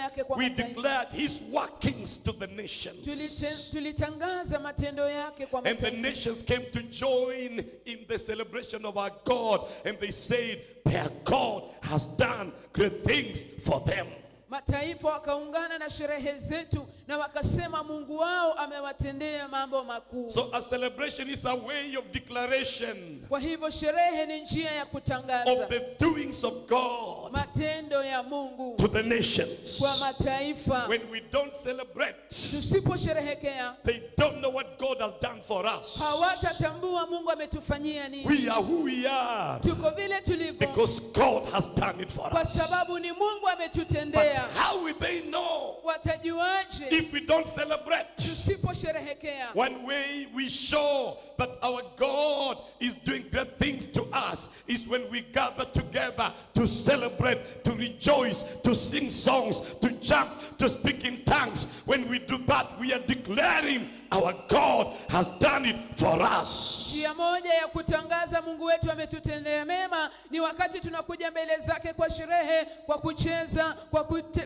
yake kwa We mataifa. Declared his workings to the nations. Tulitangaza matendo yake kwa And the mataifa. Nations came to join in the celebration of our God. And they said, "Their God has done great things for them." Mataifa wakaungana na sherehe zetu na wakasema Mungu wao amewatendea mambo makuu. So a celebration is a way of declaration Kwa hivyo sherehe ni njia ya kutangaza of the doings of God matendo ya Mungu to the nations. Kwa mataifa. When we don't celebrate, Tusiposherehekea, they don't know what God has done for us. Hawatatambua Mungu ametufanyia nini. We are who we are Tuko vile tulivyo because God has done it for kwa us. Sababu ni Mungu But ametutendea. How will they know Watajuaje if we don't celebrate? Tusiposherehekea? One way we show that our God is doing great things to us is when we gather together to celebrate, to rejoice, to sing songs, to jump, to speak in tongues. When we do that, we are declaring our God has done it for us. Njia moja ya kutangaza Mungu wetu ametutendea mema ni wakati tunakuja mbele zake kwa sherehe, kwa kucheza,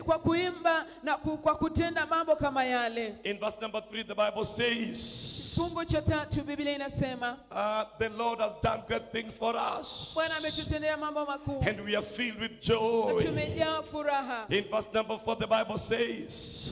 kwa kuimba na kwa kutenda mambo kama yale. In verse number 3, the Bible says, Kifungu cha tatu Biblia inasema the Lord has done great things for us, Bwana ametutendea mambo makuu and we are filled with na joy. Tumejaa furaha. In verse number 4, the Bible says,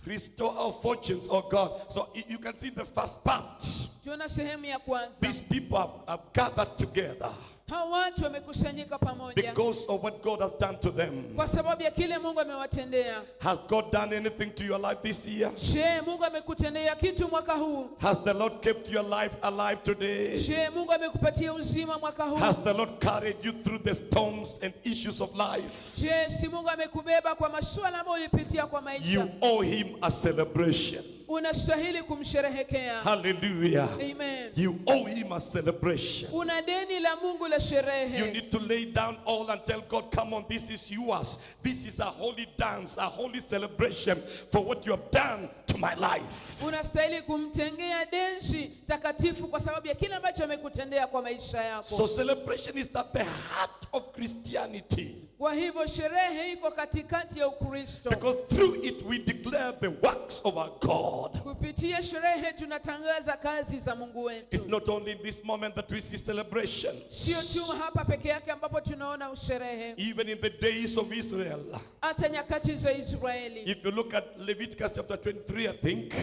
"Restore our fortunes, oh God." So you can see the first part. Tuona sehemu ya kwanza. These people have gathered together Hao watu wamekusanyika pamoja because of what God has done to them. Kwa sababu ya kile Mungu amewatendea. Has God done anything to your life this year? Je, Mungu amekutendea kitu mwaka huu? Has the Lord kept your life alive today? Je, Mungu amekupatia uzima mwaka huu? Has the Lord carried you through the storms and issues of life? Je, si Mungu amekubeba kwa masuala ambayo ulipitia kwa maisha? You owe him a celebration. Unastahili kumsherehekea. Hallelujah. Amen. You owe him a celebration. Una deni la Mungu la You sherehe. Need to lay down all and tell God, "Come on, this is yours. This is a holy dance, a holy celebration for what you have done to my life." Unastahili kumtengea densi takatifu kwa sababu ya kile ambacho amekutendea kwa maisha yako. So celebration is at the heart of Christianity. Kwa hivyo sherehe iko katikati ya Ukristo. Because through it we declare the works of our God. Kupitia sherehe tunatangaza kazi za Mungu It's wetu. Not only in this moment that we see celebration. Sio tu hapa peke yake ambapo tunaona sherehe, Even in the days of Israel. Hata nyakati za Israeli. If you look at Leviticus chapter 23, I think,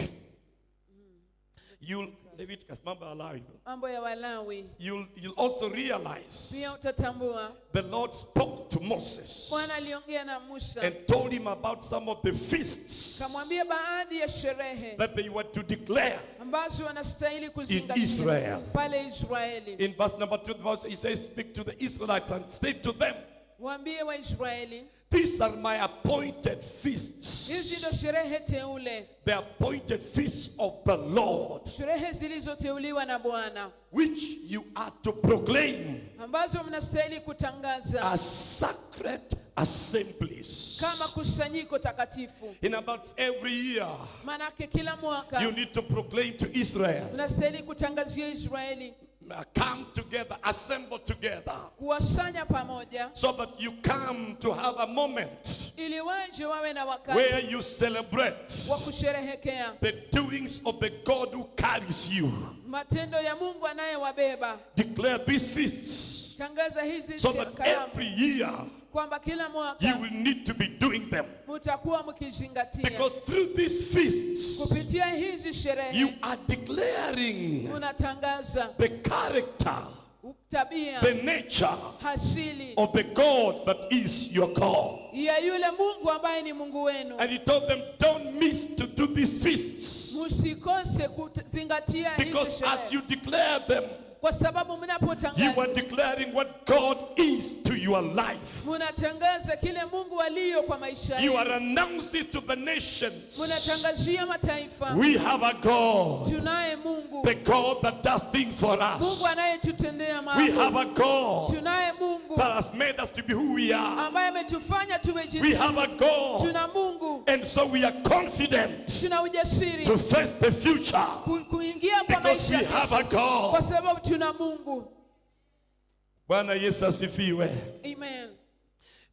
you'll Leviticus, Mambo ya Walawi. Mambo ya Walawi, You'll also realize pia utatambua the Lord spoke to Moses Bwana aliongea na Musa and told him about some of the feasts kamwambia baadhi ya sherehe that they were to declare ambazo wanastahili kuzingatia Israel. Pale Israeli. In verse number 2, the Bible says, he says, "Speak to the Israelites and say to them, Waambie Waisraeli, 'These are my appointed feasts, hizi ndo sherehe teule, the appointed feasts of the Lord, sherehe zilizoteuliwa na Bwana which you are to proclaim ambazo mnastahili kutangaza as sacred assemblies.'" Kama kusanyiko takatifu. In about every year, Manake kila mwaka you need to proclaim to Israel, mnastahili kutangazia Israeli, come together, assemble together, kuwasanya pamoja, so that you come to have a moment ili waje wawe na wakati where you celebrate wa kusherehekea the doings of the God who carries you. Matendo ya Mungu anayewabeba. Declare these feasts Tangaza hizi so that karamu every year kwamba kila mwaka you will need to be doing them. Mutakuwa mkizingatia. Because through these feasts, Kupitia hizi sherehe you are declaring unatangaza the character, tabia, the nature hasili of the God that is your God. Ya yule Mungu ambaye ni Mungu wenu. And he told them, "Don't miss to do these feasts." Msikose kuzingatia hizi Because as sherehe, you declare them, kwa sababu you mnapotangaza are declaring what God is to your life. Munatangaza kile Mungu aliyo kwa maisha You are yenu. Announcing to the nations, Munatangazia mataifa, "We have a God, tunaye Mungu, the God that does things for us. Mungu anayetutendea We mambo. have a God Tunaye Mungu that has made us to be who we are. Ambaye ametufanya tuwe We jinsi. have a God." Tuna Mungu, And so we are confident tuna ujasiri to face the future kuingia kwa because maisha we have a ya kesho, kwa God. sababu tuna Mungu. Bwana Yesu asifiwe. Amen.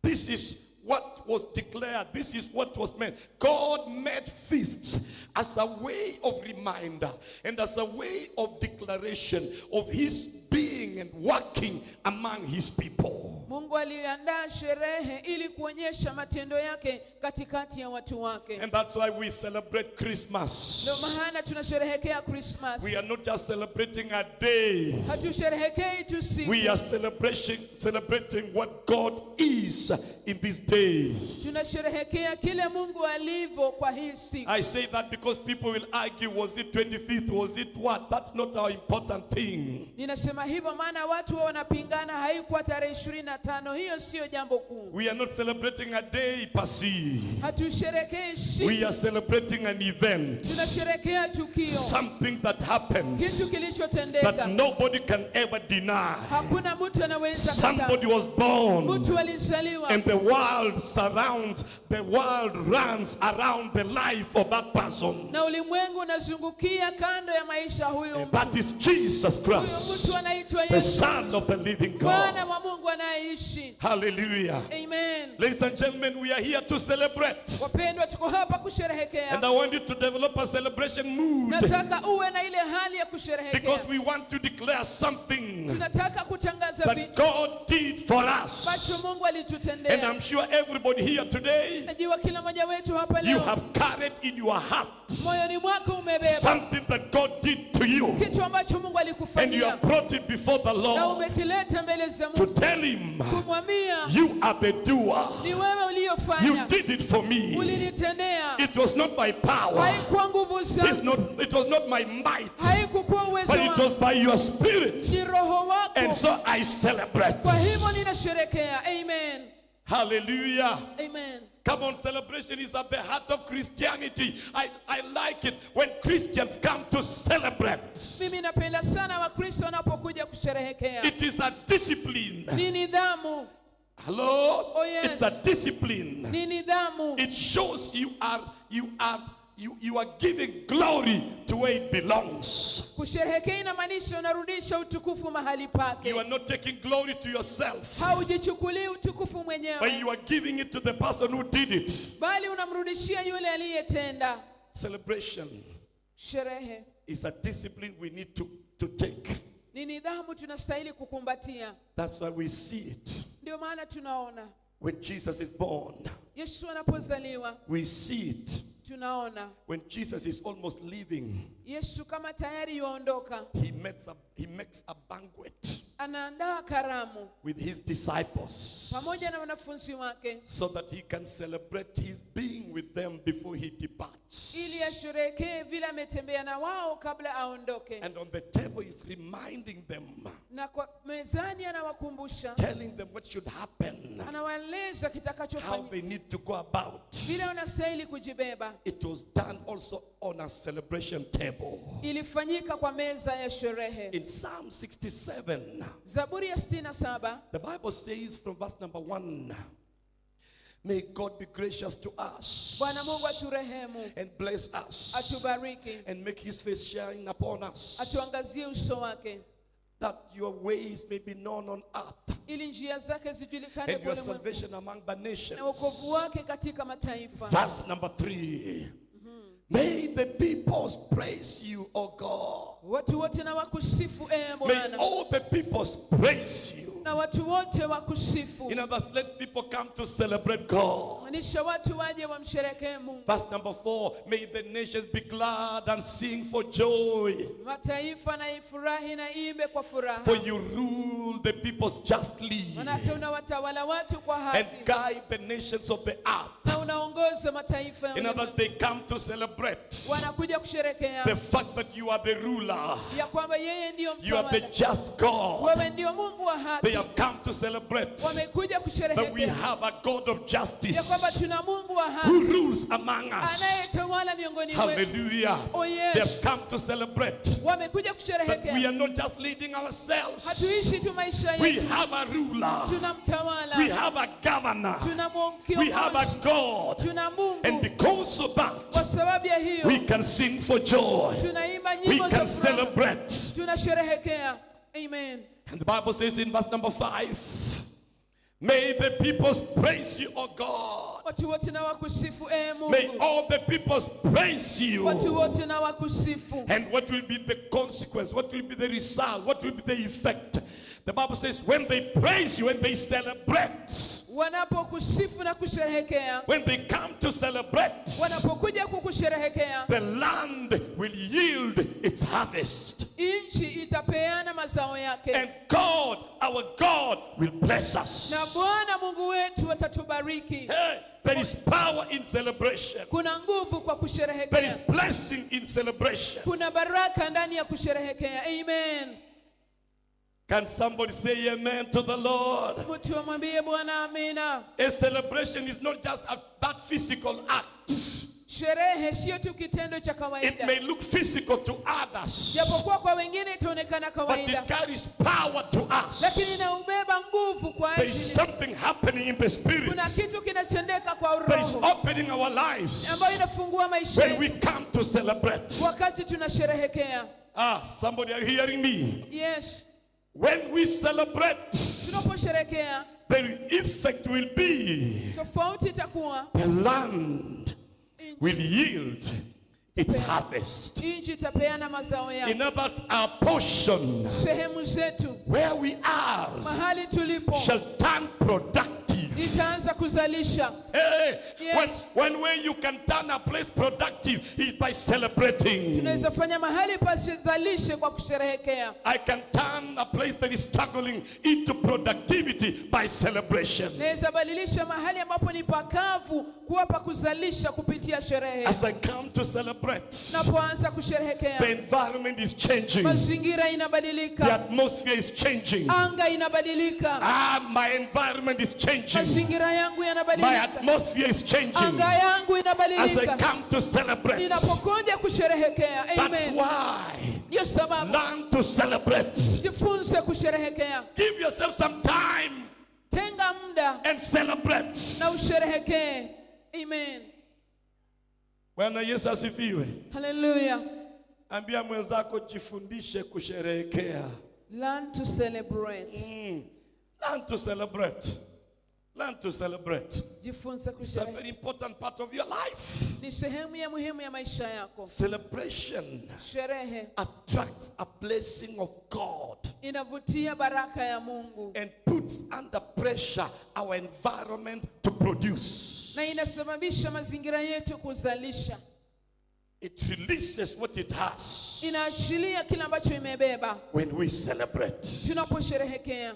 This is what was declared. This is what was meant. God made feasts as a way of reminder and as a way of declaration of his being and working among his people. Mungu aliandaa sherehe ili kuonyesha matendo yake katikati ya watu wake. And that's why we celebrate Christmas. Ndio maana tunasherehekea Christmas. We are not just celebrating a day. Hatusherehekei tu siku, We are celebrating what God is in this day. Tunasherehekea kile Mungu alivyo kwa hii siku. I say that because people will argue, was it 25th, was it what? That's not our important thing. Ninasema hivyo maana watu wao wanapingana, haikuwa tarehe 25. Hiyo siyo jambo kuu. We are not celebrating a day per se. Hatusherekei siku, We are celebrating an event. Tunasherekea tukio, Something that happened kitu that kilichotendeka. Nobody can ever deny. Hakuna mtu anaweza kataa. Somebody was born. Mtu alizaliwa And the world runs around the life of that person. Na ulimwengu unazungukia kando ya maisha huyu And mtu. that is Jesus Huyu Christ, mtu anaitwa the Yesu, Son of the living Bwana God. wa Mungu anayeishi. Hallelujah. Amen. Ladies and gentlemen, we are here to celebrate. Wapendwa, tuko hapa kusherehekea. And I want you to develop a celebration mood Nataka uwe na ile hali ya kusherehekea. Because we want to declare something Tunataka kutangaza that vitu God did for us. Ambacho Mungu And alitutendea. I'm sure everybody here today, Najua kila mmoja wetu hapa you leo have carried in your heart moyoni mwako umebeba something that God did to you. Kitu ambacho Mungu And you alikufanyia have brought it before the na Lord umekileta mbele za to Mungu tell Him, kumwambia "You are the doer. Ni wewe You uliyofanya, did it for me. Ulinitendea. It was not by power. Haikuwa nguvu zangu, It was not my might, haikukuwa uwezo but it wangu, was by your spirit. Ni roho wako. And so I celebrate." Kwa hivyo ninasherekea. Amen. Hallelujah. Amen. Come on, celebration is at the heart of Christianity. I like it when Christians come to celebrate. Mimi napenda sana Wakristo wanapokuja kusherehekea. It is a discipline. Ni nidhamu, Hello? Oh, yes. It's a discipline. Ni nidhamu. It shows you are giving glory to where it belongs. Kusherehekea inamaanisha unarudisha utukufu mahali pake. You are not taking glory to yourself, Haujichukulii utukufu but mwenyewe, you are giving it to the person who did it. Bali unamrudishia yule aliyetenda. Celebration Sherehe is a discipline we need to take. Ni nidhamu tunastahili kukumbatia. That's why we see it Ndio maana tunaona when Jesus is born. Yesu anapozaliwa, We see it tunaona when Jesus is almost leaving. Yesu kama tayari yuaondoka, He makes a banquet anaandaa karamu with his disciples pamoja na wanafunzi wake so that he can celebrate his being with them before he departs. Ili asherehekee vile ametembea na wao kabla aondoke. And on the table, he's reminding them, Na kwa mezani anawakumbusha, telling them what should happen, anawaeleza how kitakachofanyika, they need to go about. Vile wanastahili kujibeba. It was done also on a celebration table. Ilifanyika kwa meza ya sherehe. In Psalm 67, Zaburi ya 67 the Bible says from verse number 1, "May God be gracious to us Bwana Mungu aturehemu, and bless us atubariki, and make his face shine upon us, atuangazie uso wake, that your ways may be known on earth ili njia zake zijulikane and kwa your ulimwengu salvation among the nations." Na wokovu wake katika mataifa. Verse number 3. "May the peoples praise you, O God." Watu wote na wakusifu ee May Bwana, all the peoples praise you. Na watu wote wakusifu. In others, let people come to celebrate God. Maanisha watu waje wamsherekee Mungu. Verse number 4. "May the nations be glad and sing for joy. Mataifa na ifurahi na imbe kwa furaha, For you rule the peoples justly manake unawatawala watu kwa and haki guide the nations of the earth." Na unaongoza mataifa ya In others, ulimwengu. they come to celebrate Wanakuja kusherekea the fact that you are the ruler. Ya kwamba yeye ndiyo You are the mtawala, just God. wewe ndiyo Mungu wa They haki. have come to celebrate Wamekuja that we kusherehekea have a God of justice ya kwamba tuna Mungu wa who haki rules among us. anayetawala miongoni mwetu. Hallelujah. Oh, yes. They have come to celebrate Wamekuja that we kusherehekea are not just leading ourselves. hatuishi tu maisha We yetu, have a ruler. Tuna mtawala, We have a governor. Tuna We have a kiongozi, God. Tuna And Mungu. because of that, Kwa sababu ya hiyo we can sing for joy. Tunaimba We nyimbo za can furaha, celebrate. Tunasherehekea. Amen. And the Bible says in verse number 5, May the peoples praise you, O God. Watu wote na wakusifu, ee May Mungu. All the peoples praise you. Watu wote na wakusifu. And what will be the consequence? What will be the result? What will be the effect? The Bible says, when they praise you, when they celebrate, Wanapokusifu na kusherehekea, when they come to celebrate, wanapokuja kukusherehekea, the land will yield its harvest. Nchi itapeana mazao yake, And God, our God, will bless us. Na Bwana Mungu wetu atatubariki. Hey, there is power in celebration. Kuna nguvu kwa There is kusherehekea, blessing in celebration. Kuna baraka ndani ya kusherehekea. Amen. Can somebody say amen to the Lord? Mtu amwambie Bwana amina. A celebration is not just that physical act. Sherehe sio tu kitendo cha It kawaida, may look physical to others, japokuwa kwa wengine itaonekana but kawaida, it carries power to us. Lakini inaubeba nguvu kwa There is ajili. Something happening in the spirit. Kuna kitu kinatendeka kwa There is roho opening our lives ambayo inafungua maisha when we yetu come to celebrate. Wakati tunasherehekea. Ah, somebody, are you hearing me? Yes. When we celebrate, Tunaposherehekea, the effect will be tofauti itakuwa the land will yield its harvest. Nchi itapeana mazao yake. In other words, our portion, Sehemu zetu, where we are, mahali tulipo, shall turn productive. Itaanza kuzalisha. Hey, Yes. one way you can turn a place productive is by celebrating. Tunaweza fanya mahali pasizalishe kwa kusherehekea. I can turn a place that is struggling into productivity by celebration. Naweza badilisha mahali ambapo ni pakavu kuwa pa kuzalisha kupitia sherehe. As I come to celebrate, Napoanza kusherehekea, the environment is changing. Mazingira The inabadilika, atmosphere is changing. Anga inabadilika, Ah, my environment is changing. Mazingira yangu My yanabadilika, atmosphere is changing. Anga yangu As I inabadilika. come to celebrate. Ninapokuja kusherehekea, That's amen. why Ndio sababu learn to celebrate. Jifunze kusherehekea. Give yourself some time Tenga muda and celebrate. Na usherehekee. Amen. Bwana Yesu asifiwe. Hallelujah. Ambia mwenzako, jifundishe kusherehekea. Learn to celebrate. Learn to celebrate. Learn to celebrate. Jifunze It's a kusherehekea. very important part of your life. Ni sehemu ya muhimu ya maisha yako. Celebration Sherehe attracts a blessing of God inavutia baraka ya Mungu and puts under pressure our environment to produce. Na inasababisha mazingira yetu kuzalisha. It releases what it has Inaachilia kile ambacho imebeba when we celebrate. Tunaposherehekea.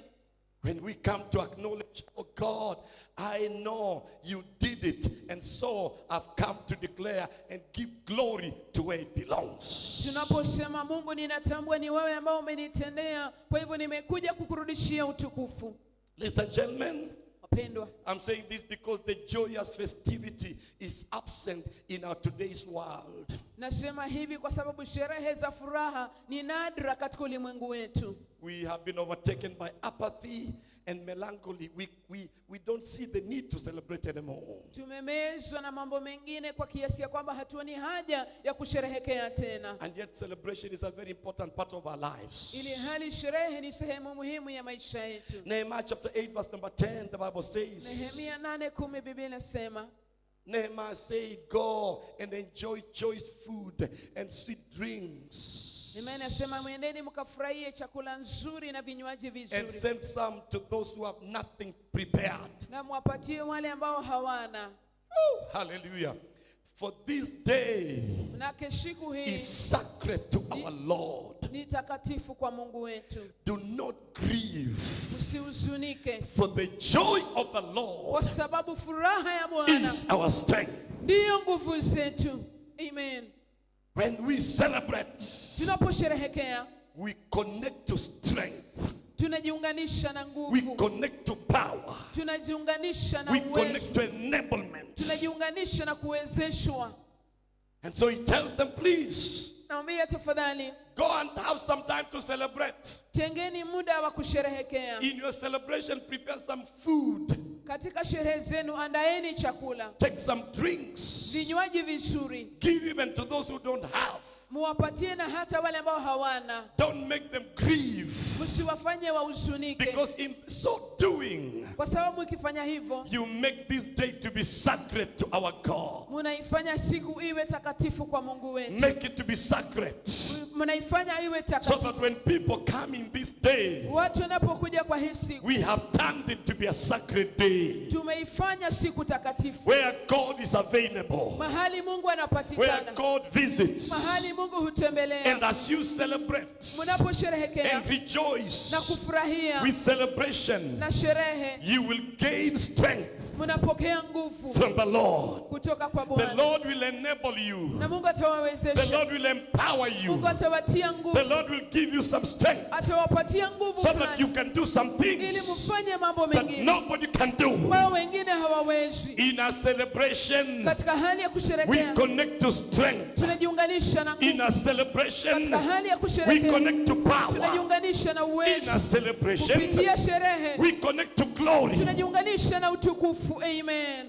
When we come to acknowledge, "Oh God, I know you did it, and so I've come to declare and give glory to where it belongs." Tunaposema Mungu, ninatambua ni wewe ambao umenitendea, kwa hivyo nimekuja kukurudishia utukufu. Ladies and gentlemen, Wapendwa, I'm saying this because the joyous festivity is absent in our today's world. Nasema hivi kwa sababu sherehe za furaha ni nadra katika ulimwengu wetu. We have been overtaken by apathy and melancholy. We don't see the need to celebrate anymore. Tumemezwa na mambo mengine kwa kiasi ya kwamba hatuoni haja ya kusherehekea tena. And yet celebration is a very important part of our lives. Ili hali sherehe ni sehemu muhimu ya maisha yetu. Nehemiah chapter 8 verse number 10, the Bible says, Nehemia 8:10 Biblia inasema, Nehemiah said, "Go and enjoy choice food and sweet drinks." Nehemia anasema mwendeni mkafurahie chakula nzuri na vinywaji "And vizuri. send some to those who have nothing prepared." Na mwapatie wale ambao hawana. Oh, hallelujah. "For this day Manake siku hii is sacred to our Lord. Ni takatifu kwa Mungu wetu. Do not grieve, Usihuzunike, for the joy of the Lord kwa sababu furaha ya Bwana is our strength." ndiyo nguvu zetu. Amen. When we celebrate, Tunaposherehekea, we connect to strength. Tunajiunganisha na We nguvu. Connect to power. Tunajiunganisha na We connect uwezo. to enablement. Tunajiunganisha na kuwezeshwa. And so he tells them, "Please Naambia tafadhali, go and have some time to celebrate. Tengeni muda wa kusherehekea. In your celebration, prepare some food, Katika sherehe zenu andaeni chakula, take some drinks, vinywaji vizuri, give even to those who don't have. Muwapatie na hata wale ambao hawana. Don't make them grieve." Msiwafanye wahuzunike, Because in so doing, kwa sababu ikifanya hivyo you make this day to be sacred to our God. munaifanya siku iwe takatifu kwa Mungu wetu, Make it to be sacred. Mnaifanya iwe So takatifu. that when people come in this day, Watu wanapokuja kwa hii siku, we have turned it to be a sacred day tumeifanya siku takatifu, where God is available, mahali Mungu where anapatikana, God visits. Mahali Mungu hutembelea. And as you celebrate Mnaposherehekea and rejoice na kufurahia with celebration, na sherehe, you will gain strength mnapokea nguvu from the Lord. Kutoka kwa The Bwana, Lord will enable you. Na Mungu The atawawezesha. Lord will empower you. Mungu atawatia The nguvu, Lord will give you some strength atawapatia nguvu so that you fulani can do some ili things mfanye mambo that mengine nobody can do. ambao wengine hawawezi. In a celebration, Katika hali ya we kusherehekea connect to strength. Tunajiunganisha na In nguvu. a celebration, Katika hali ya we kusherehekea connect to power. Tunajiunganisha na In uwezo. a celebration, Kupitia sherehe we connect to glory. Tunajiunganisha na utukufu. Amen.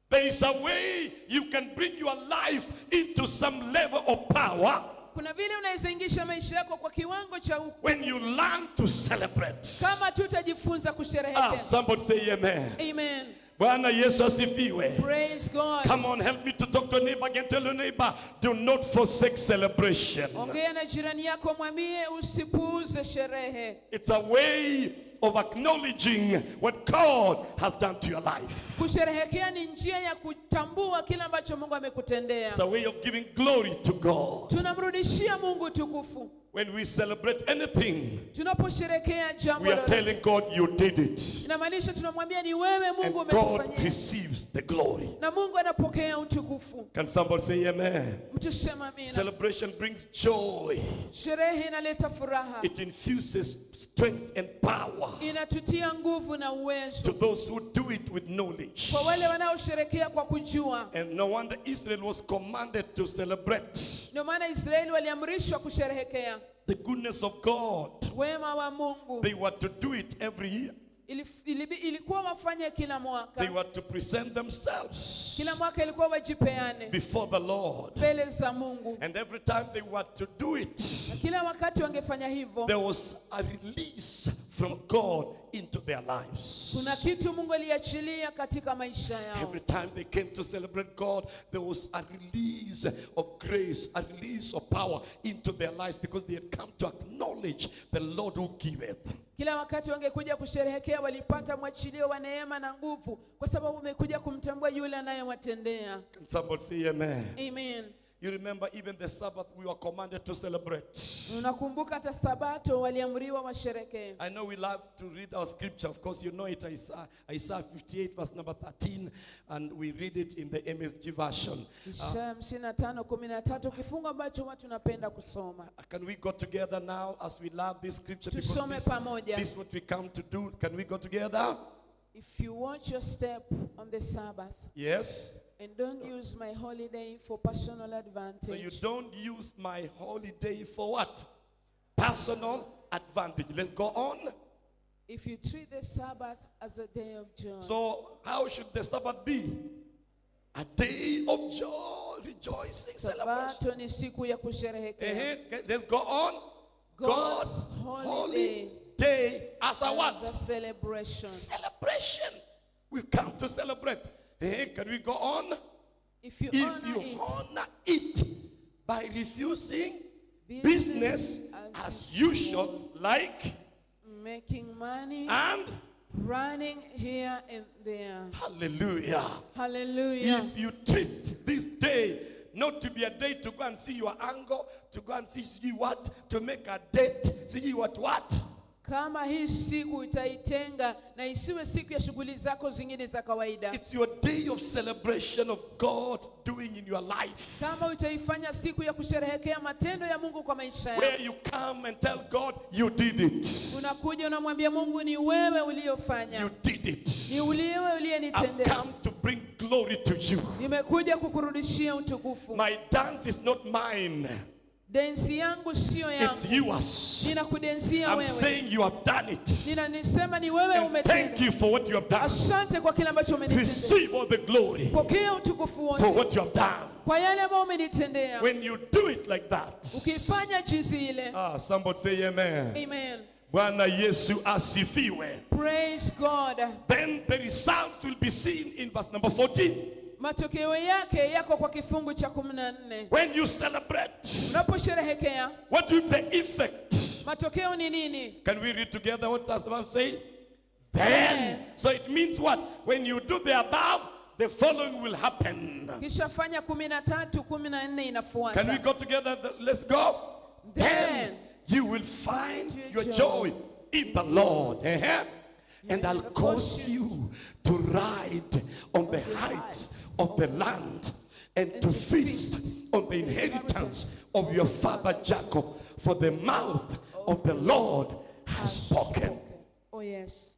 There is a way you can bring your life into some level of power Kuna vile unaweza ingisha maisha yako kwa kiwango cha u- when you learn to celebrate. Kama tutajifunza Ah, kusherehekea. somebody say amen. Amen. Bwana Yesu asifiwe. Praise God. Come on, help me to talk to a neighbor again. Tell your neighbor, do not forsake celebration. Ongea na jirani yako, mwambie usipuuze sherehe. It's a way of acknowledging what God has done to your life. Kusherehekea ni njia ya kutambua kile ambacho Mungu amekutendea. It's a way of giving glory to God. Tunamrudishia Mungu utukufu. When we celebrate anything, Tunaposherehekea jambo we are lolote, telling God, you did it. Inamaanisha tunamwambia ni wewe And Mungu God umetufanyia. receives the glory. Na Mungu anapokea utukufu. Can somebody say amen? Mtu sema amina. Celebration brings joy. Sherehe inaleta furaha. It infuses strength and power Inatutia nguvu na to uwezo those who do it with knowledge. kwa wale wanaosherekea kwa kujua. And no wonder Israel was commanded to celebrate Ndio maana Israeli waliamrishwa kusherehekea the goodness of God. Wema wa Mungu. They were to do it every year. Ilikuwa wafanye kila mwaka. They were to present themselves Kila mwaka ilikuwa wajipeane before the Lord. Mbele za Mungu. And every time they were to do it, Na kila wakati wangefanya hivyo, there was a release from God into their lives. Kuna kitu Mungu aliachilia katika maisha yao. Every time they came to celebrate God, there was a release of grace, a release of power into their lives because they had come to acknowledge the Lord who giveth. Kila wakati wangekuja kusherehekea walipata mwachilio wa neema na nguvu kwa sababu wamekuja kumtambua yule anayewatendea. Can somebody say amen? Amen. You remember even the Sabbath we were commanded to celebrate. Unakumbuka hata Sabato waliamriwa washerekee. I know we love to read our scripture. Of course, you know it, Isaiah 58, verse number 13, and we read it in the MSG version. Isaya 55:13 kifungu ambacho watu napenda kusoma. Can we go together now as we love this scripture? Because Tusome pamoja. this is what we come to do. Can we go together? If you watch your step on the Sabbath Yes. and don't use my holiday for personal So you advantage. don't use my holiday for what? Personal advantage. Let's go on. If you treat the Sabbath as a day of joy. So how should the Sabbath be? A day of joy, rejoicing, celebration. Sabato ni siku ya kusherehekea. Okay, let's go on. God's God's holy holy day as a As what? a celebration. Celebration. We come to celebrate. Can we go on? If you If honor you it, honor it by refusing business as usual, like making money, and running here and there. Hallelujah. Hallelujah. If you treat this day not to be a day to go and see your uncle, to go and see what, to make a date, see what. Kama hii siku utaitenga na isiwe siku ya shughuli zako zingine za kawaida. It's your day of celebration of God's doing in your life. Kama utaifanya siku ya kusherehekea matendo ya Mungu kwa maisha yako. Where you come and tell God you did it. Unakuja unamwambia Mungu ni wewe uliyofanya. You did it. Ni wewe I've uliyenitendea. come to bring glory to you. Nimekuja kukurudishia utukufu. My dance is not mine. Densi yangu sio It's yangu. yours. Ninakudensia I'm wewe. saying you have done it. Ninanisema ni wewe And thank umetenda. you for what you have done. Asante kwa kile ambacho umenitendea. Receive all the glory Pokea utukufu for wote what you have done. Kwa yale ambayo umenitendea. When you do it like that, Ukifanya jinsi ile. Ah, somebody say amen. Amen. Bwana Yesu asifiwe. Praise God. Then the results will be seen in verse number 14. Matokeo yake yako kwa kifungu cha 14. When you celebrate, Unaposherehekea, what will be the effect? Matokeo ni nini? Can we read together what does the Bible say? Then. So it means what? When you do the above, the following will happen. Kisha fanya 13, 14 inafuata. Can we go together? Let's go. Then you will find your joy in the Lord. And I'll cause you to ride on the heights of the land and to feast on the inheritance of your father Jacob, for the mouth of the Lord has spoken. Oh yes.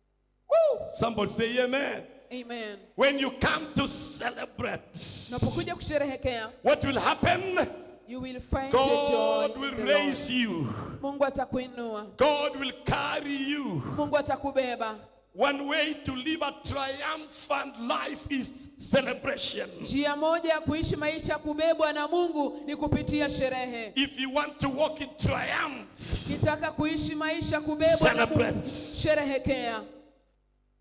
Woo! Somebody say amen. Amen. When you come to celebrate, Unapokuja kusherehekea, what will happen? You will find your joy God will in the raise you. Lord. Mungu atakuinua. God will carry you. Mungu atakubeba. One way to live a triumphant life is celebration. Njia moja ya kuishi maisha ya kubebwa na Mungu ni kupitia sherehe. If you want to walk in triumph, Kitaka kuishi maisha ya kubebwa na Mungu, celebrate. sherehekea.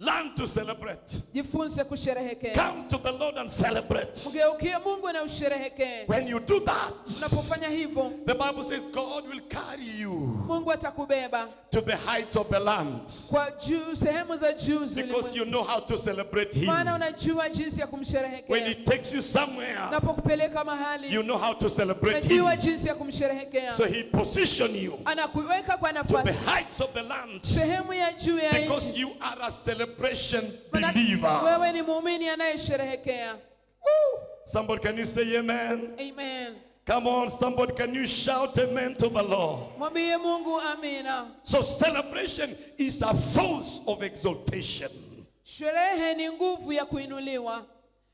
Learn to celebrate. Jifunze kusherehekea. Come to the Lord and celebrate. Mgeukie Mungu na usherehekee. When you do that, Unapofanya hivyo, the Bible says God will carry you Mungu atakubeba to the heights of the land. kwa juu, sehemu za juu za Because ulimwengu. you know how to celebrate Him. Maana unajua jinsi ya When kumsherehekea. He takes you somewhere, Unapokupeleka mahali, you know how to celebrate unajua Him. jinsi ya kumsherehekea. So He positions you Anakuweka kwa to the nafasi heights of the land. sehemu ya juu ya Because nchi. you are a celebration Maana believer. wewe ni muumini anayesherehekea. Woo! Somebody, can you say amen? Amen. Come on, somebody, can you shout amen to the Lord? Mwambie Mungu amina. So celebration is a force of exaltation. Sherehe ni nguvu ya kuinuliwa.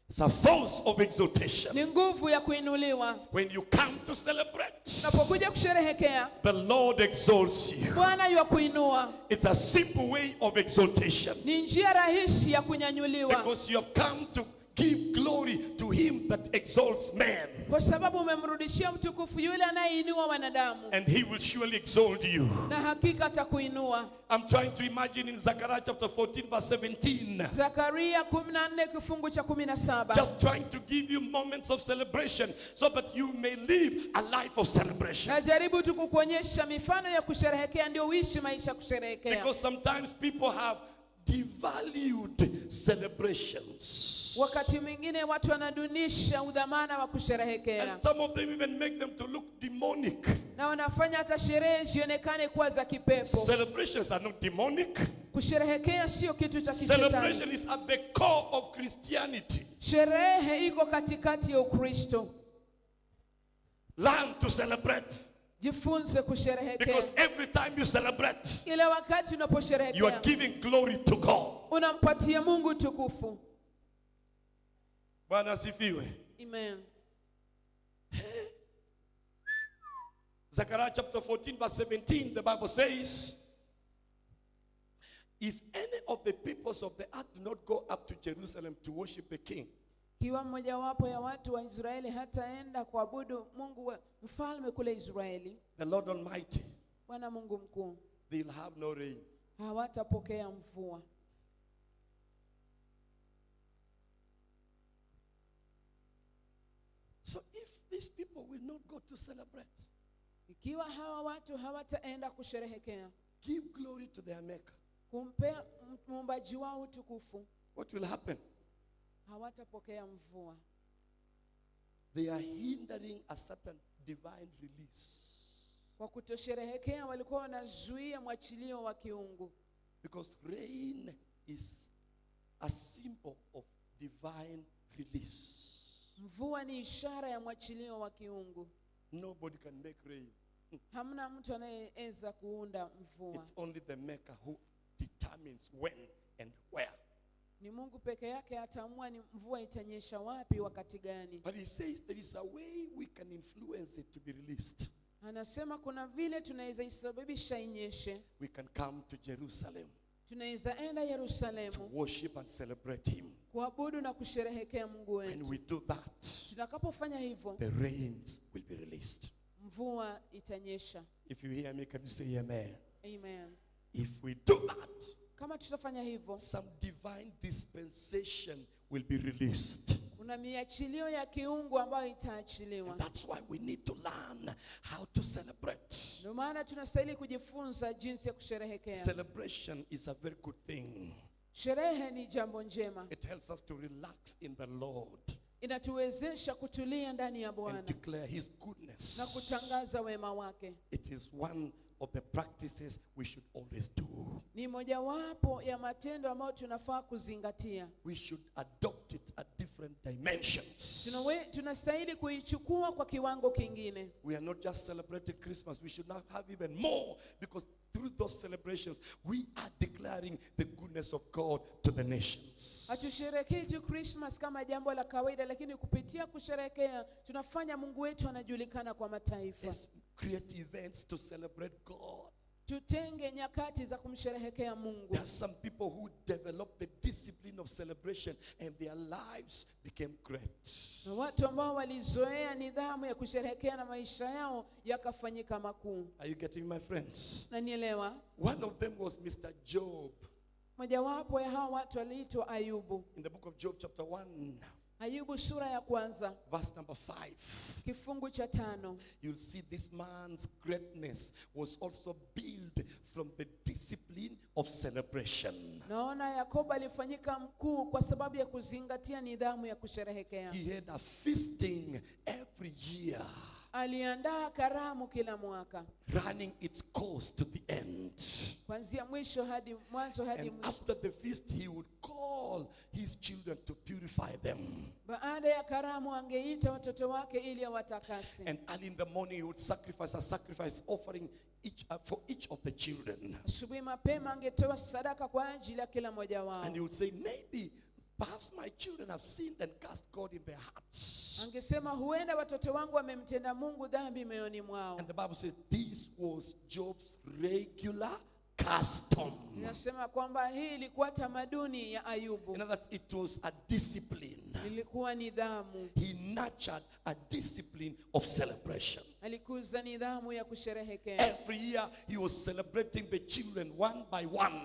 It's a force of exaltation. Ni nguvu ya kuinuliwa. When you come to celebrate, Unapokuja kusherehekea, the Lord exalts you. Bwana yuakuinua. It's a simple way of exaltation. Ni njia rahisi ya kunyanyuliwa. Because you have come to give glory to him that exalts man. Kwa sababu umemrudishia mtukufu yule anayeinua wanadamu. And he will surely exalt you. Na hakika atakuinua. I'm trying to imagine in Zechariah chapter 14 verse 17. Zakaria 14 kifungu cha 17. Just trying to give you moments of celebration so that you may live a life of celebration. Najaribu tu kukuonyesha mifano ya kusherehekea ndio uishi maisha ya kusherehekea. Because sometimes people have devalued celebrations. Wakati mwingine watu wanadunisha udhamana wa kusherehekea. And some of them even make them to look demonic. Na wanafanya hata sherehe zionekane kuwa za kipepo. Celebrations are not demonic. Kusherehekea sio kitu cha kishetani. Celebration is at the core of Christianity. Sherehe iko katikati ya Ukristo. Learn to celebrate. Jifunze kusherehekea. Because every time you celebrate, Kila wakati you are unaposherehekea giving glory to God. unampatia Mungu tukufu. Bwana asifiwe. Amen. Zechariah chapter 14 verse 17, the Bible says, if any of the peoples of the earth do not go up to Jerusalem to worship the king, Kiwa mmojawapo ya watu wa Israeli hataenda kuabudu Mungu wa mfalme kule Israeli, the Lord Almighty, Bwana Mungu mkuu, they'll have no rain. hawatapokea mvua. So if these people will not go to celebrate, Ikiwa hawa watu hawataenda kusherehekea, give glory to their maker, kumpea muumbaji wao utukufu, what will happen? hawatapokea mvua. They are hindering a certain divine release. Kwa kutosherehekea walikuwa wanazuia mwachilio wa kiungu. Because rain is a symbol of divine release. Mvua ni ishara ya mwachilio wa kiungu. Nobody can make rain. Hamna mtu anayeweza kuunda mvua. It's only the maker who determines when and where. Ni Mungu peke yake ataamua ni mvua itanyesha wapi wakati gani. But he says there is a way we can influence it to be released. Anasema kuna vile tunaweza isababisha inyeshe. We can come to Jerusalem Tunaweza enda to Yerusalemu worship and celebrate him. kuabudu na kusherehekea Mungu When wetu. we do that, Tutakapofanya hivyo, the rains will be released. mvua itanyesha. If you hear me, can you say amen? Amen. If we do that, Kama tutafanya hivyo, some divine dispensation will be released. Kuna miachilio ya kiungu ambayo itaachiliwa. And that's why we need to learn how to celebrate. Ndio maana tunastahili kujifunza jinsi ya kusherehekea. Celebration is a very good thing. Sherehe ni jambo njema, It helps us to relax in the Lord inatuwezesha kutulia ndani ya Bwana and declare His goodness. Na kutangaza wema wake. It is one of the practices we should always do. Ni mojawapo ya matendo ambayo tunafaa kuzingatia. We should adopt it at different dimensions. Tunastahili kuichukua kwa kiwango kingine. We are not just celebrating Christmas, we should now have even more, because through those celebrations, we are declaring the goodness of God to the nations. Hatusherekei tu Christmas kama jambo la kawaida, lakini kupitia kusherekea tunafanya Mungu wetu anajulikana kwa mataifa. Let's create events to celebrate God. Tutenge nyakati za kumsherehekea Mungu. There are some people who developed the discipline of celebration and their lives became great. Na watu ambao walizoea nidhamu ya kusherehekea na maisha yao yakafanyika makuu. Are you getting, my friends? Nanielewa? One of them was Mr. Job. Mojawapo ya hawa watu aliitwa Ayubu. In the book of Job, chapter 1, Ayubu sura ya kwanza, verse number 5. Kifungu cha 5. You'll see this man's greatness was also built from the discipline of celebration. Naona Yakobo alifanyika mkuu kwa sababu ya kuzingatia nidhamu ya kusherehekea. He had a feasting every year, Aliandaa karamu kila mwaka, running its course to the end. Kuanzia mwisho hadi mwanzo hadi And mwisho. After the feast, he would call his children to purify them. Baada ya karamu angeita watoto wake ili awatakase. And early in the morning, he would sacrifice a sacrifice offering for each of the children. Asubuhi mapema angetoa sadaka kwa ajili ya kila mmoja wao. And he would say, "Maybe, perhaps my children have sinned and cast God in their hearts." Angesema huenda watoto wangu wamemtenda Mungu dhambi mioyoni mwao. And the Bible says this was Job's regular custom. Inasema kwamba hii ilikuwa tamaduni ya Ayubu. In other words, it was a discipline. Ilikuwa nidhamu. He nurtured a discipline of celebration. Alikuza nidhamu ya kusherehekea. Every year he was celebrating the children one by one.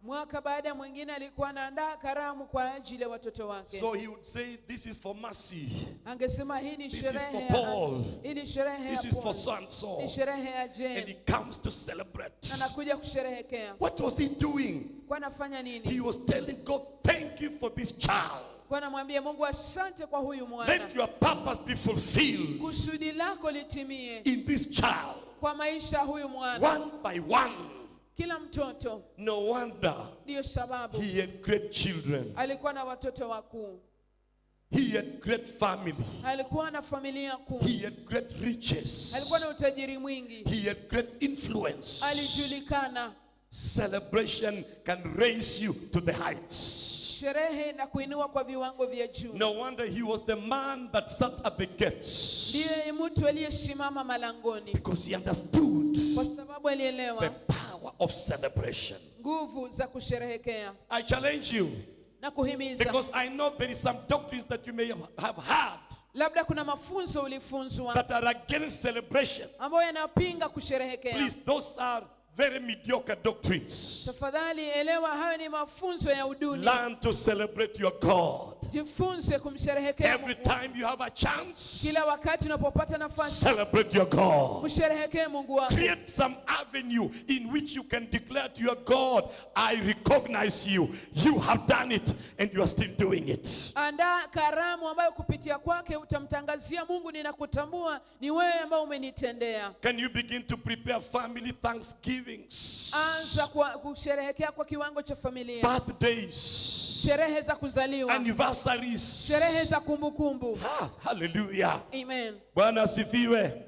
Mwaka baada ya mwingine alikuwa anaandaa karamu kwa ajili ya watoto wake. So he would say, "This is for Mercy. Angesema hii ni This is sherehe for ya Paul. hii ni sherehe ya This is for Paul. so and so." Ni sherehe ya And he Jane. comes to celebrate. Na anakuja kusherehekea. What was he doing? Kwa anafanya nini? He was telling God, "Thank you for this child. Kwa anamwambia Mungu asante kwa huyu mwana. Let your purpose be fulfilled Kusudi lako litimie in this child." kwa maisha huyu mwana. One by one. Kila mtoto. No wonder Ndiyo sababu he had great children. alikuwa na watoto wakuu. He had great family. Alikuwa na familia kuu. He had great riches. Alikuwa na utajiri mwingi. He had great influence. Alijulikana. Celebration can raise you to the heights. Sherehe na kuinua kwa viwango vya juu. No wonder he was the man that sat at the gates. Ndiye mtu aliyesimama malangoni. Because he understood Kwa sababu alielewa the power of celebration. Nguvu za kusherehekea. I challenge you. Na kuhimiza. Because I know there is some doctrines that you may have heard Labda kuna mafunzo ulifunzwa that are against celebration. ambayo yanapinga kusherehekea. Please, those are very mediocre doctrines. Tafadhali elewa hayo ni mafunzo ya uduni. Learn to celebrate your God. Jifunze kumsherehekea Every Mungu. time you have a chance, Kila wakati unapopata nafasi, celebrate your God. msherehekee Mungu wako. Create some avenue in which you can declare to your God, "I recognize you. You have done it and you are still doing it." Andaa karamu ambayo kupitia kwake utamtangazia Mungu, ninakutambua, ni wewe ambaye umenitendea. Can you begin to prepare family thanksgivings? Anza kwa kusherehekea kwa kiwango cha familia. Birthdays, Sherehe za kuzaliwa, anniversaries. Sherehe za kumbukumbu. Ah, hallelujah. Amen. Bwana asifiwe.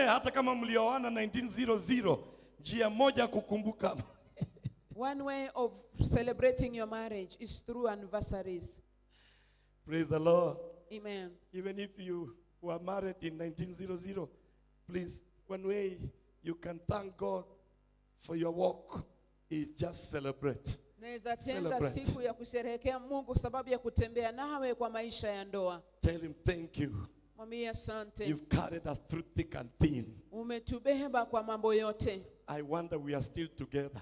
Hata kama mlioana 1900, njia moja kukumbuka. One way of celebrating your marriage is through anniversaries. Praise the Lord. Amen. Even if you were married in 1900, please, one way you can thank God for your work is just celebrate. Naweza tenga Celebrate. siku ya kusherehekea Mungu sababu ya kutembea nawe kwa maisha ya ndoa. Tell him thank you. Mwambie asante. You've carried us through thick and thin. Umetubeba kwa mambo yote. I wonder we are still together.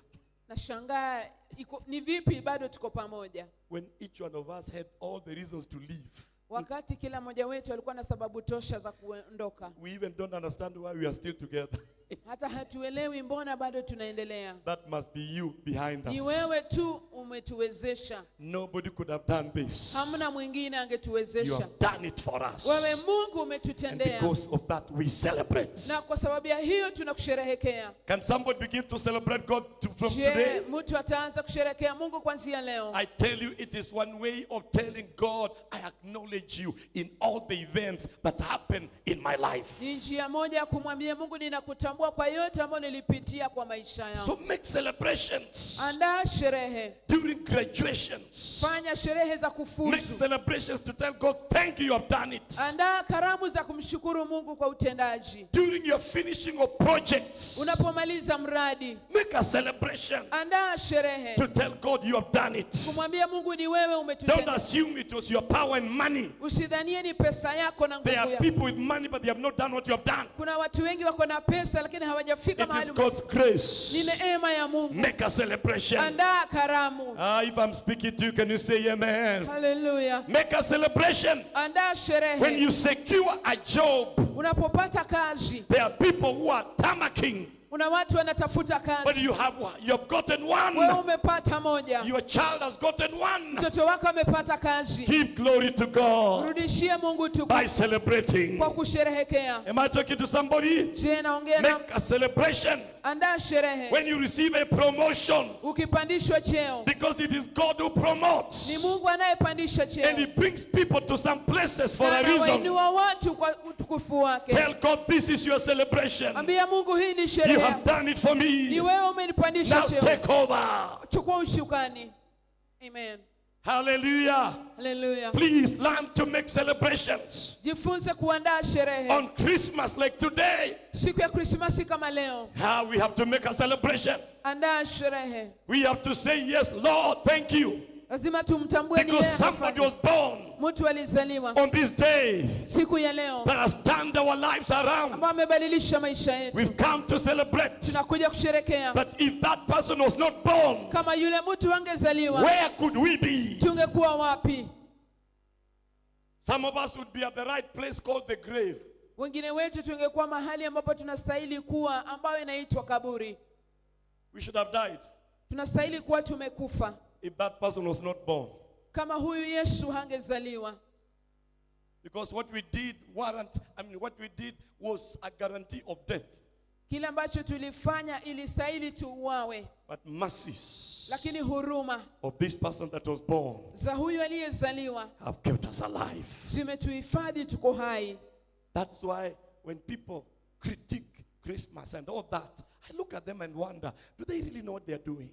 Nashangaa iko ni vipi bado tuko pamoja, When each one of us had all the reasons to leave. Wakati kila mmoja wetu alikuwa na sababu tosha za kuondoka. We even don't understand why we are still together. Hata hatuelewi mbona bado tunaendelea. That must be you behind Ni us. wewe tu umetuwezesha. Nobody could have done this. Hamna mwingine You angetuwezesha. have done it for us. Wewe Mungu And umetutendea, because of that, we celebrate. Na kwa sababu ya hiyo tunakusherehekea. Can somebody begin to celebrate God from Je, today? Mtu ataanza kusherehekea Mungu kuanzia leo? I tell you, it is one way of telling God, "I acknowledge you in all the events that happen in my life." Ni njia moja ya kumwambia Mungu, ninakutambua kwa yote ambayo nilipitia kwa maisha yangu. So make celebrations Andaa sherehe, during graduations. Fanya sherehe za Make kufuzu, celebrations to tell God, "Thank you, you have done it." Andaa karamu za kumshukuru Mungu kwa utendaji. During your finishing of projects, Unapomaliza mradi, make a celebration andaa sherehe to tell God you have done it. Kumwambia Mungu ni wewe Don't umetutenda. Assume it was your power and money. Usidhanie ni pesa yako na There nguvu are yako. People with money, but they have not done what you have done. Kuna watu wengi wako na pesa lakini hawajafika It mahali is God's grace. Ni neema ya Mungu. Make a celebration. Andaa karamu. Ah, if I'm speaking to you, can you say amen? Haleluya. Make a celebration. Andaa sherehe. When you secure a job, Unapopata kazi, there are people who are tarmacking, kuna watu wanatafuta but kazi. you have gotten Wewe one. Umepata moja. Your child has gotten one. Mtoto wako amepata kazi. Give glory to God Rudishie Mungu tukufu by celebrating. Kwa kusherehekea. Am I talking to somebody? Je, naongea na Make a celebration Andaa sherehe. When you receive a promotion, Ukipandishwa cheo, because it is God who promotes. Ni Mungu anayepandisha cheo. And He brings people to some places for Na a reason. anawainua watu kwa utukufu wake. Tell God, "This is your celebration. Ambia Mungu hii ni You sherehe. have done it for Ni me. wewe umenipandisha Now cheo. take over." Chukua usukani. Amen. Hallelujah. Haleluya. Please learn to make celebrations. Jifunze kuandaa sherehe. On Christmas, like today, Siku ya Krismasi kama leo, how we have to make a celebration. Andaa sherehe. We have to say, "Yes, Lord, thank you." Lazima tumtambue ni Because yeye somebody amefanya. Was born Mtu alizaliwa on this day siku ya leo that has turned our lives around. ambao amebadilisha maisha yetu. We've come to celebrate. Tunakuja kusherekea. But if that person was not born, Kama yule mtu angezaliwa, where could we be? Tungekuwa wapi? Some of us would be at the right place called the grave. Wengine wetu tungekuwa mahali ambapo tunastahili kuwa, ambayo inaitwa kaburi. We should have died Tunastahili kuwa tumekufa if that person was not born. Kama huyu Yesu hangezaliwa. Because what we did warrant, I mean, what we did was a guarantee of death. Kile ambacho tulifanya ilistahili tuuawe, But mercies lakini huruma of this person that was born za huyu aliyezaliwa have kept us alive. Zimetuhifadhi tuko hai. That's why when people critique Christmas and all that, I look at them and wonder, do they really know what they're doing?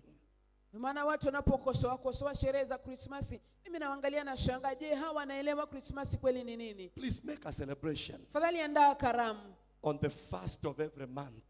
Ndio maana watu wanapokosoa kosoa sherehe za Krismasi, mimi nawaangalia na shangaa, je, hawa wanaelewa Krismasi kweli ni nini? Please make a celebration Fadhali andaa karamu on the first of every month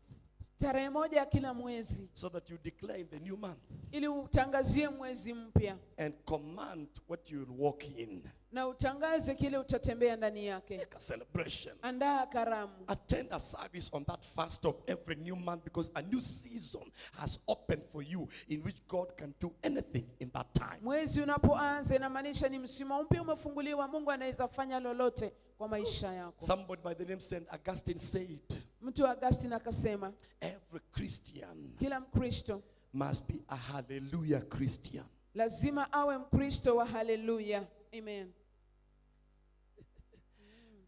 tarehe moja ya kila mwezi, so that you declare in the new month ili utangazie mwezi mpya and command what you will walk in. Na utangaze kile utatembea ndani yake. Make a celebration. Andaa karamu. Attend a service on that first of every new month because a new season has opened for you in which God can do anything in that time. Mwezi unapoanza inamaanisha ni msimu mpya umefunguliwa, Mungu anaweza fanya lolote kwa maisha yako. Somebody by the name St. Augustine said, Mtu Augustine akasema, "Every Christian kila Mkristo must be a hallelujah Christian." Lazima awe Mkristo wa haleluya. Amen.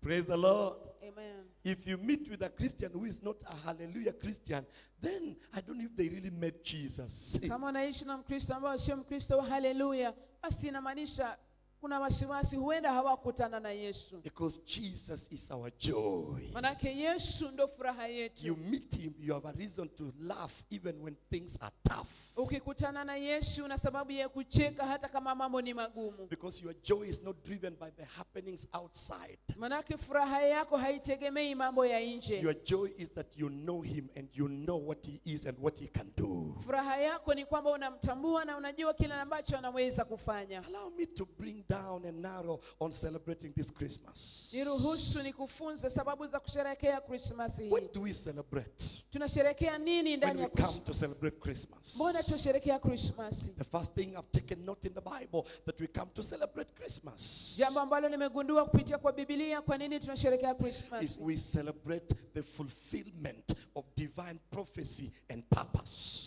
Praise the Lord. Amen. If you meet with a Christian who is not a hallelujah Christian, then I don't know if they really met Jesus. Kama unaishi na Mkristo ambaye sio Mkristo wa haleluya, basi inamaanisha kuna wasiwasi, huenda hawakutana na Yesu. Because Jesus is our joy. Manake Yesu ndo furaha yetu. You meet him, you have a reason to laugh even when things are tough. Ukikutana na Yesu una sababu ya kucheka hata kama mambo ni magumu. Because your joy is not driven by the happenings outside. Manake furaha yako haitegemei mambo ya nje. Your joy is that you know him and you know what he is and what he can do. Furaha yako ni kwamba unamtambua na unajua kile ambacho anaweza kufanya. Allow me to bring down a narrow on celebrating this Christmas. Niruhusu nikufunze sababu za kusherehekea Krismasi hii. What do we celebrate? Tunasherehekea nini When ndani we ya come Christmas? to celebrate Christmas? Mbona tunasherehekea Krismasi? The first thing I've taken note in the Bible that we come to celebrate Christmas Jambo ambalo nimegundua kupitia kwa Biblia, kwa nini tunasherehekea is Krismasi? we celebrate the fulfillment of divine prophecy and purpose.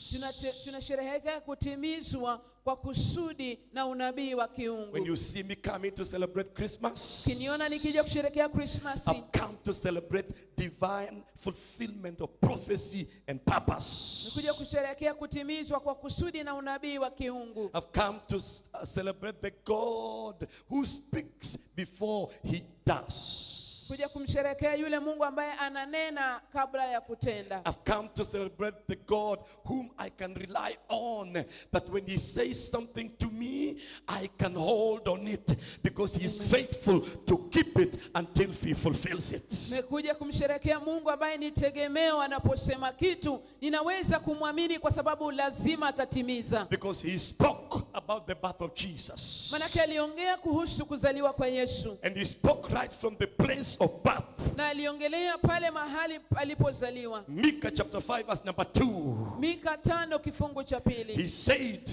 Tunasherehekea kutimizwa kwa kusudi na unabii wa When kiungu. you see me coming to celebrate Christmas, Ukiniona nikija kusherehekea Krismasi, I've come to celebrate divine fulfillment of prophecy and purpose. nikuja kusherehekea kutimizwa kwa kusudi na unabii wa kiungu. I've come to celebrate the God who speaks before he does. Kuja kumsherehekea yule Mungu ambaye ananena kabla ya kutenda. I've come to celebrate the God whom I can rely on, that when he says something to me, I can hold on it because he is faithful to keep it until he fulfills it. Nimekuja kumsherehekea Mungu ambaye ni tegemeo, anaposema kitu ninaweza kumwamini kwa sababu lazima atatimiza. Because he spoke about the birth of Jesus. Manake aliongea kuhusu kuzaliwa kwa Yesu And he spoke right from the place of birth. Na aliongelea pale mahali alipozaliwa. Micah chapter 5 verse number 2. Mika 5 kifungu cha 2 He said,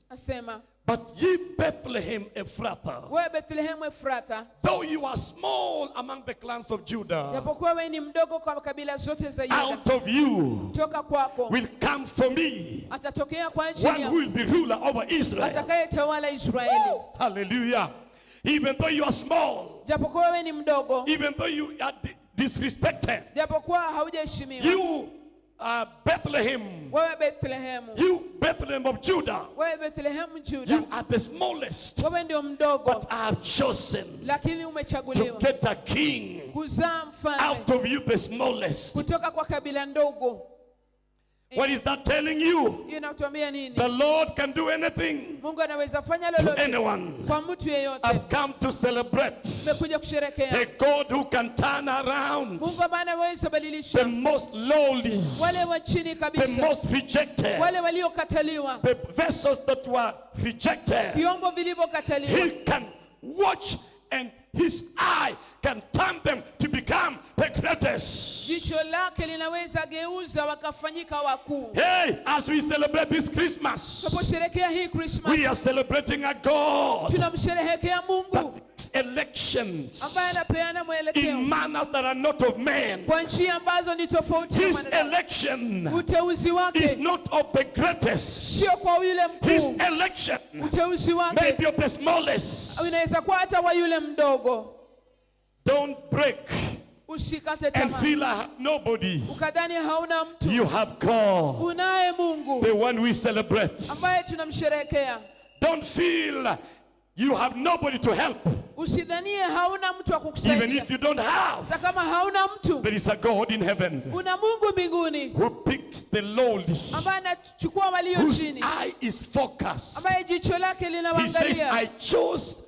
asema, "But ye Bethlehem Ephrathah, wewe Bethlehemu Efratha, though you are small among the clans of Judah, japokuwa wewe ni mdogo kwa kabila zote za Yuda, out of you toka kwako will come for me atatokea kwa ajili one who yako will be ruler over Israel." atakayetawala Israeli. Hallelujah. Even though you are small, Japokuwa wewe ni mdogo, even though you are disrespected, japokuwa haujaheshimiwa, you are Bethlehem, wewe Bethlehemu, you Bethlehem of Judah, wewe Bethlehemu Juda, you are the smallest, wewe ndio mdogo, but I have chosen lakini to umechaguliwa get a king kuzaa mfalme out of you, the smallest. Kutoka kwa kabila ndogo. What is that telling you? Hiyo inatuambia nini? The Lord can do anything Mungu anaweza fanya to lolote anyone. kwa mtu yeyote. I've come to celebrate Tumekuja kusherekea a God who can turn around Mungu ambaye anaweza the badilisha most lowly, wale wa chini the kabisa, most rejected, wale waliokataliwa, the vessels that were rejected. Vyombo vilivyokataliwa. He can watch and his eye can turn them to become the greatest. Jicho lake linaweza geuza wakafanyika wakuu. Hey, as we celebrate this Christmas, Tunaposherekea hii we Christmas, are celebrating a God tunamsherehekea Mungu that makes elections ambaye anapeana in mwelekeo manners that are not of men. Kwa njia ambazo ni tofauti na His mwanadamu. election Uteuzi is wake not of the greatest. Sio kwa yule His mkuu. election Uteuzi may wake be of the smallest. Unaweza kuwa hata wa yule mdogo. Don't break Usikate and tamaa feel I have nobody. Ukadhani hauna mtu. You have God, Unaye Mungu the one we celebrate. Ambaye tunamsherehekea. Don't feel you have nobody to help. Usidhanie hauna mtu wa Even kukusaidia. if you don't have, Hata kama hauna mtu, there is a God in heaven kuna Mungu mbinguni who picks the lowly, ambaye anachukua walio whose chini, eye is focused. Ambaye jicho lake He says, linawaangalia. "I chose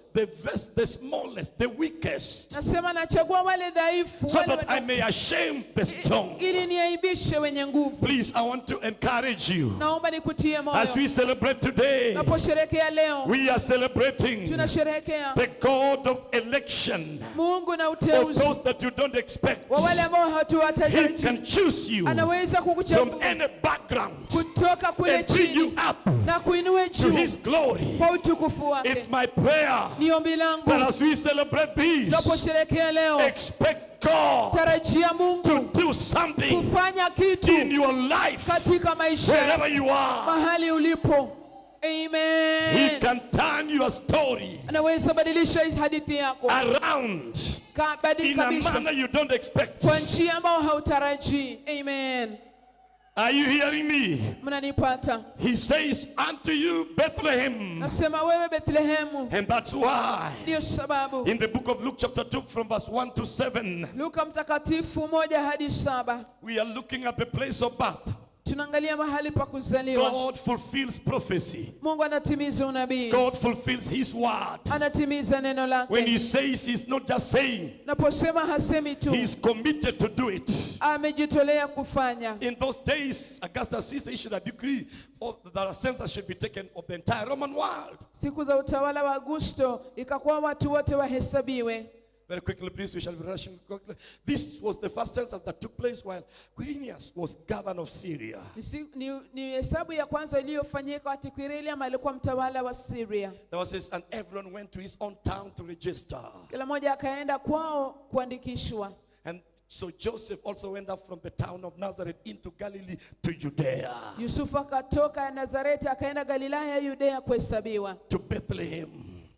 the smallest, the weakest, Nasema nachagua wale dhaifu, so wale that I may ashame the strong." ili niaibishe wenye nguvu. Please, I want to encourage you. Naomba nikutie As moyo. we celebrate today, Tunaposherehekea leo, we are celebrating tunasherehekea the God of election, Mungu na of uteuzi those that you don't expect. Wa wale ambao He hatuwatarajii. can choose you Anaweza kukuchagua from any background kutoka kule and bring you chini up na kuinue to juu his glory. kwa utukufu wake. It's my prayer Ni ombi langu that as we celebrate this, tunaposherehekea leo, expect God tarajia to Mungu do something kufanya kitu in your life, katika maisha yako, wherever you are. Mahali ulipo. He Amen. can turn your story Anaweza badilisha hadithi yako around Kabadili in a kabisa manner you don't expect. Kwa njia ambayo hautarajii. Amen. Are you hearing me? Mnanipata? He says, "Unto you, Bethlehem." Nasema wewe Bethlehemu. And that's why Ndiyo sababu in the book of Luke, chapter 2, from verse 1 to 7, Luka mtakatifu 1 hadi 7 we are looking at the place of birth. Tunaangalia mahali pa kuzaliwa. God fulfills prophecy. Mungu anatimiza unabii. God fulfills his word. Anatimiza neno When lake. he says, he's not just saying, Naposema hasemi tu. He's committed to do it. Amejitolea kufanya. In those days, Augustus Caesar issued a decree that a census should be taken of the entire Roman world. Siku za utawala wa Augusto ikakuwa watu wote wahesabiwe. Very quickly, please, we shall be rushing quickly. This was the first census that took place while Quirinius was governor of Syria. Ni hesabu ya kwanza iliyofanyika wakati Quirinius alikuwa mtawala wa Syria. There was this, and everyone went to his own town to register. Kila mmoja akaenda kwao kuandikishwa. And so Joseph also went up from the town of Nazareth into Galilee to Judea, Yusufu akatoka Nazareti akaenda Galilaya Yudea kuhesabiwa to Bethlehem,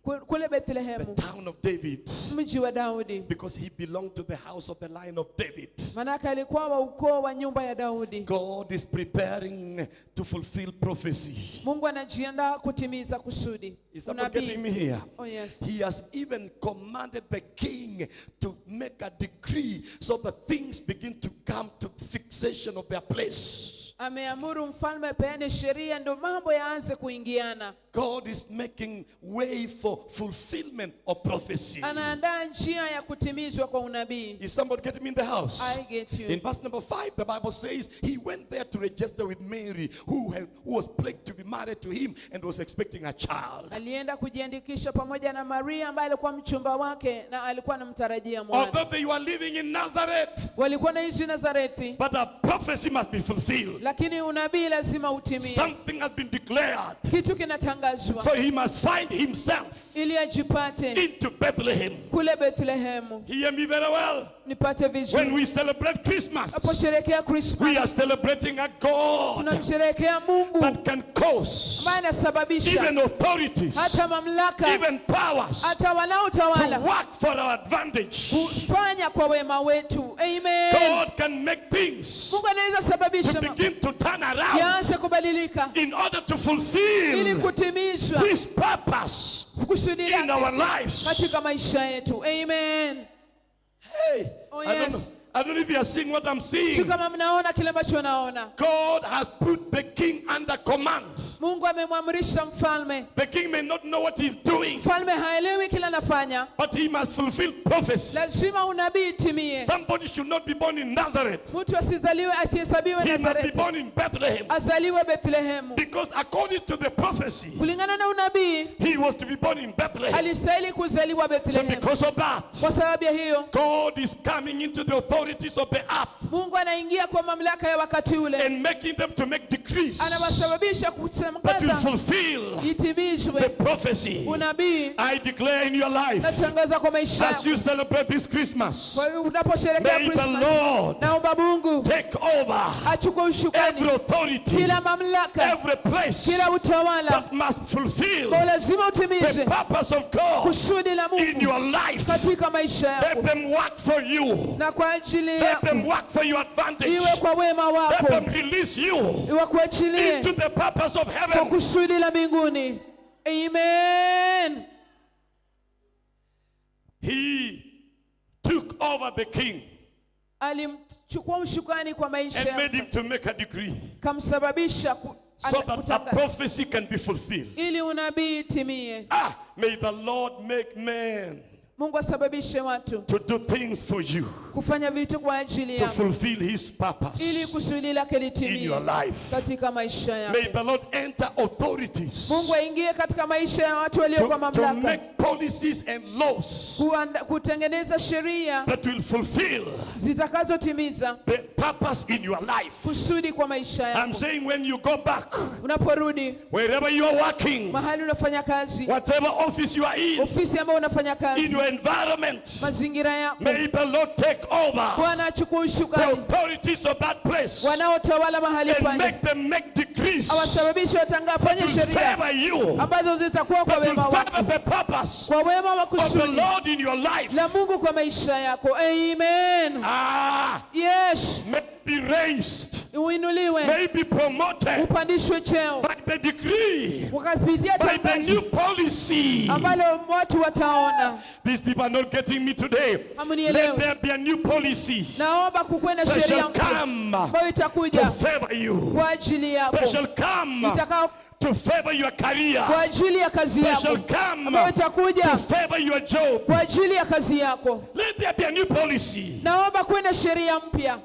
kule the Bethlehemu, town of David, mji wa Daudi, because he belonged to the house of the line of David. manake alikuwa wa ukoo wa nyumba ya Daudi. God is preparing to fulfill prophecy. Mungu anajiandaa kutimiza kusudi. Is someone getting me Unabii. here? Oh yes. He has even commanded the king to make a decree so that things begin to come to fixation of their place. Ameamuru mfalme apeane sheria ndio mambo yaanze kuingiana. God is making way for fulfillment of prophecy. Anaandaa njia ya kutimizwa kwa unabii. Is somebody getting me in the house? I get you. In verse number 5, the Bible says he went there to register with Mary, who was pledged to be married to him and was expecting a child. Alienda kujiandikisha pamoja na Maria ambaye alikuwa mchumba wake na alikuwa anamtarajia mwana. Although they were living in Nazareth, Walikuwa naishi Nazareti, but a prophecy must be fulfilled. Lakini unabii lazima utimie. Something has been declared. Kitu kinatangazwa So he must find himself ili ajipate into Bethlehem. Kule Bethlehemu. Hear me very well. Nipate When vizuri. we celebrate Christmas, Tunaposherehekea we Christmas, are celebrating a God tunamsherehekea Mungu that can cause ambaye anasababisha even authorities, hata mamlaka, even powers hata to wanaotawala work for our advantage. Kufanya kwa wema wetu. Amen. God can make things Mungu anaweza to sababisha begin to turn around yaanze kubadilika in order to ili fulfill kutimizwa this purpose kusudi in lake our lives. Katika maisha yetu. Amen. Hey, Oh, I don't yes. know. I don't know if you are seeing what I'm Si seeing. kama mnaona kile ambacho naona. God has put the king under command. Mungu amemwamrisha mfalme. The king may not know what he's doing, Mfalme haelewi kila anafanya. But he must fulfill prophecy. Lazima unabii itimie. Somebody should not be born in Nazareth. Mtu asizaliwe asihesabiwe He must be Nazareti. born in Bethlehem. Azaliwe Bethlehemu. Because according to the prophecy, Kulingana na unabii, he was to be born in Bethlehem. Alistahili kuzaliwa So Bethlehemu. because of that, Kwa sababu ya hiyo, God is coming into the authorities of the earth Mungu anaingia kwa mamlaka ya wakati ule. And making them to make decrees Anawasababisha that will kutangaza fulfill the itimizwe prophecy. Unabii. I declare in your life, Natangaza kwa maisha as yako. you celebrate this Christmas, Kwa hiyo unaposherehekea may the Christmas, Lord naomba Mungu take over achukue usukani every authority, kila mamlaka, every place kila utawala that must fulfill ambao lazima the utimize purpose of God kusudi la in Mungu your life. Katika maisha Let yako them work for you. Na kwa ajili Let yako, them work for your advantage. Iwe kwa wema Let wako, them release you wakuachilie into the purpose of kwa heaven. kusudi la mbinguni. Amen. He took over the king Alimchukua usukani kwa maisha and made yake, him to make a decree kamsababisha so that a kutangaza prophecy can be fulfilled. Ili unabii itimie. Ah, may the Lord make men Mungu asababishe watu to do things for you, kufanya vitu kwa ajili to yako fulfill his ili purpose kusudi lake in litimie your life. Katika maisha May yako. the Lord enter authorities Mungu aingie katika maisha ya watu walio kwa to mamlaka make policies and laws kutengeneza sheria that will fulfill zitakazotimiza the purpose in your life. Kusudi kwa maisha I'm yako. saying when you go back, Unaporudi wherever you are working, mahali unafanya kazi, whatever office you are in, ofisi ambayo unafanya in kazi, your environment, mazingira yako, may the Lord take over Bwana achukue the usukani authorities of that place wanaotawala mahali and pale, make them make decrees awasababishe that watangafanye will sheria favor you, ambazo zitakuwa kwa that will wema wako, favor the purpose kwa wema wa of the kusudi Lord in your life. La Mungu kwa maisha yako. Amen. Ah, Yes, may be raised, uinuliwe, may be promoted upandishwe cheo by the decree, wakapitia by the tangazo new policy. Ambalo watu wataona. These people are not getting me today. Let Hamunielewi. there be a new policy Naomba kukuwe na that sheria shall mpya come ambayo to itakuja favor you. Kwa ajili yako, That shall come itakao to favor your career. Kwa ajili ya kazi That yako shall come ambayo itakuja to favor your job. Kwa ajili ya kazi yako. Let there be a new policy. Naomba kuwe na sheria mpya.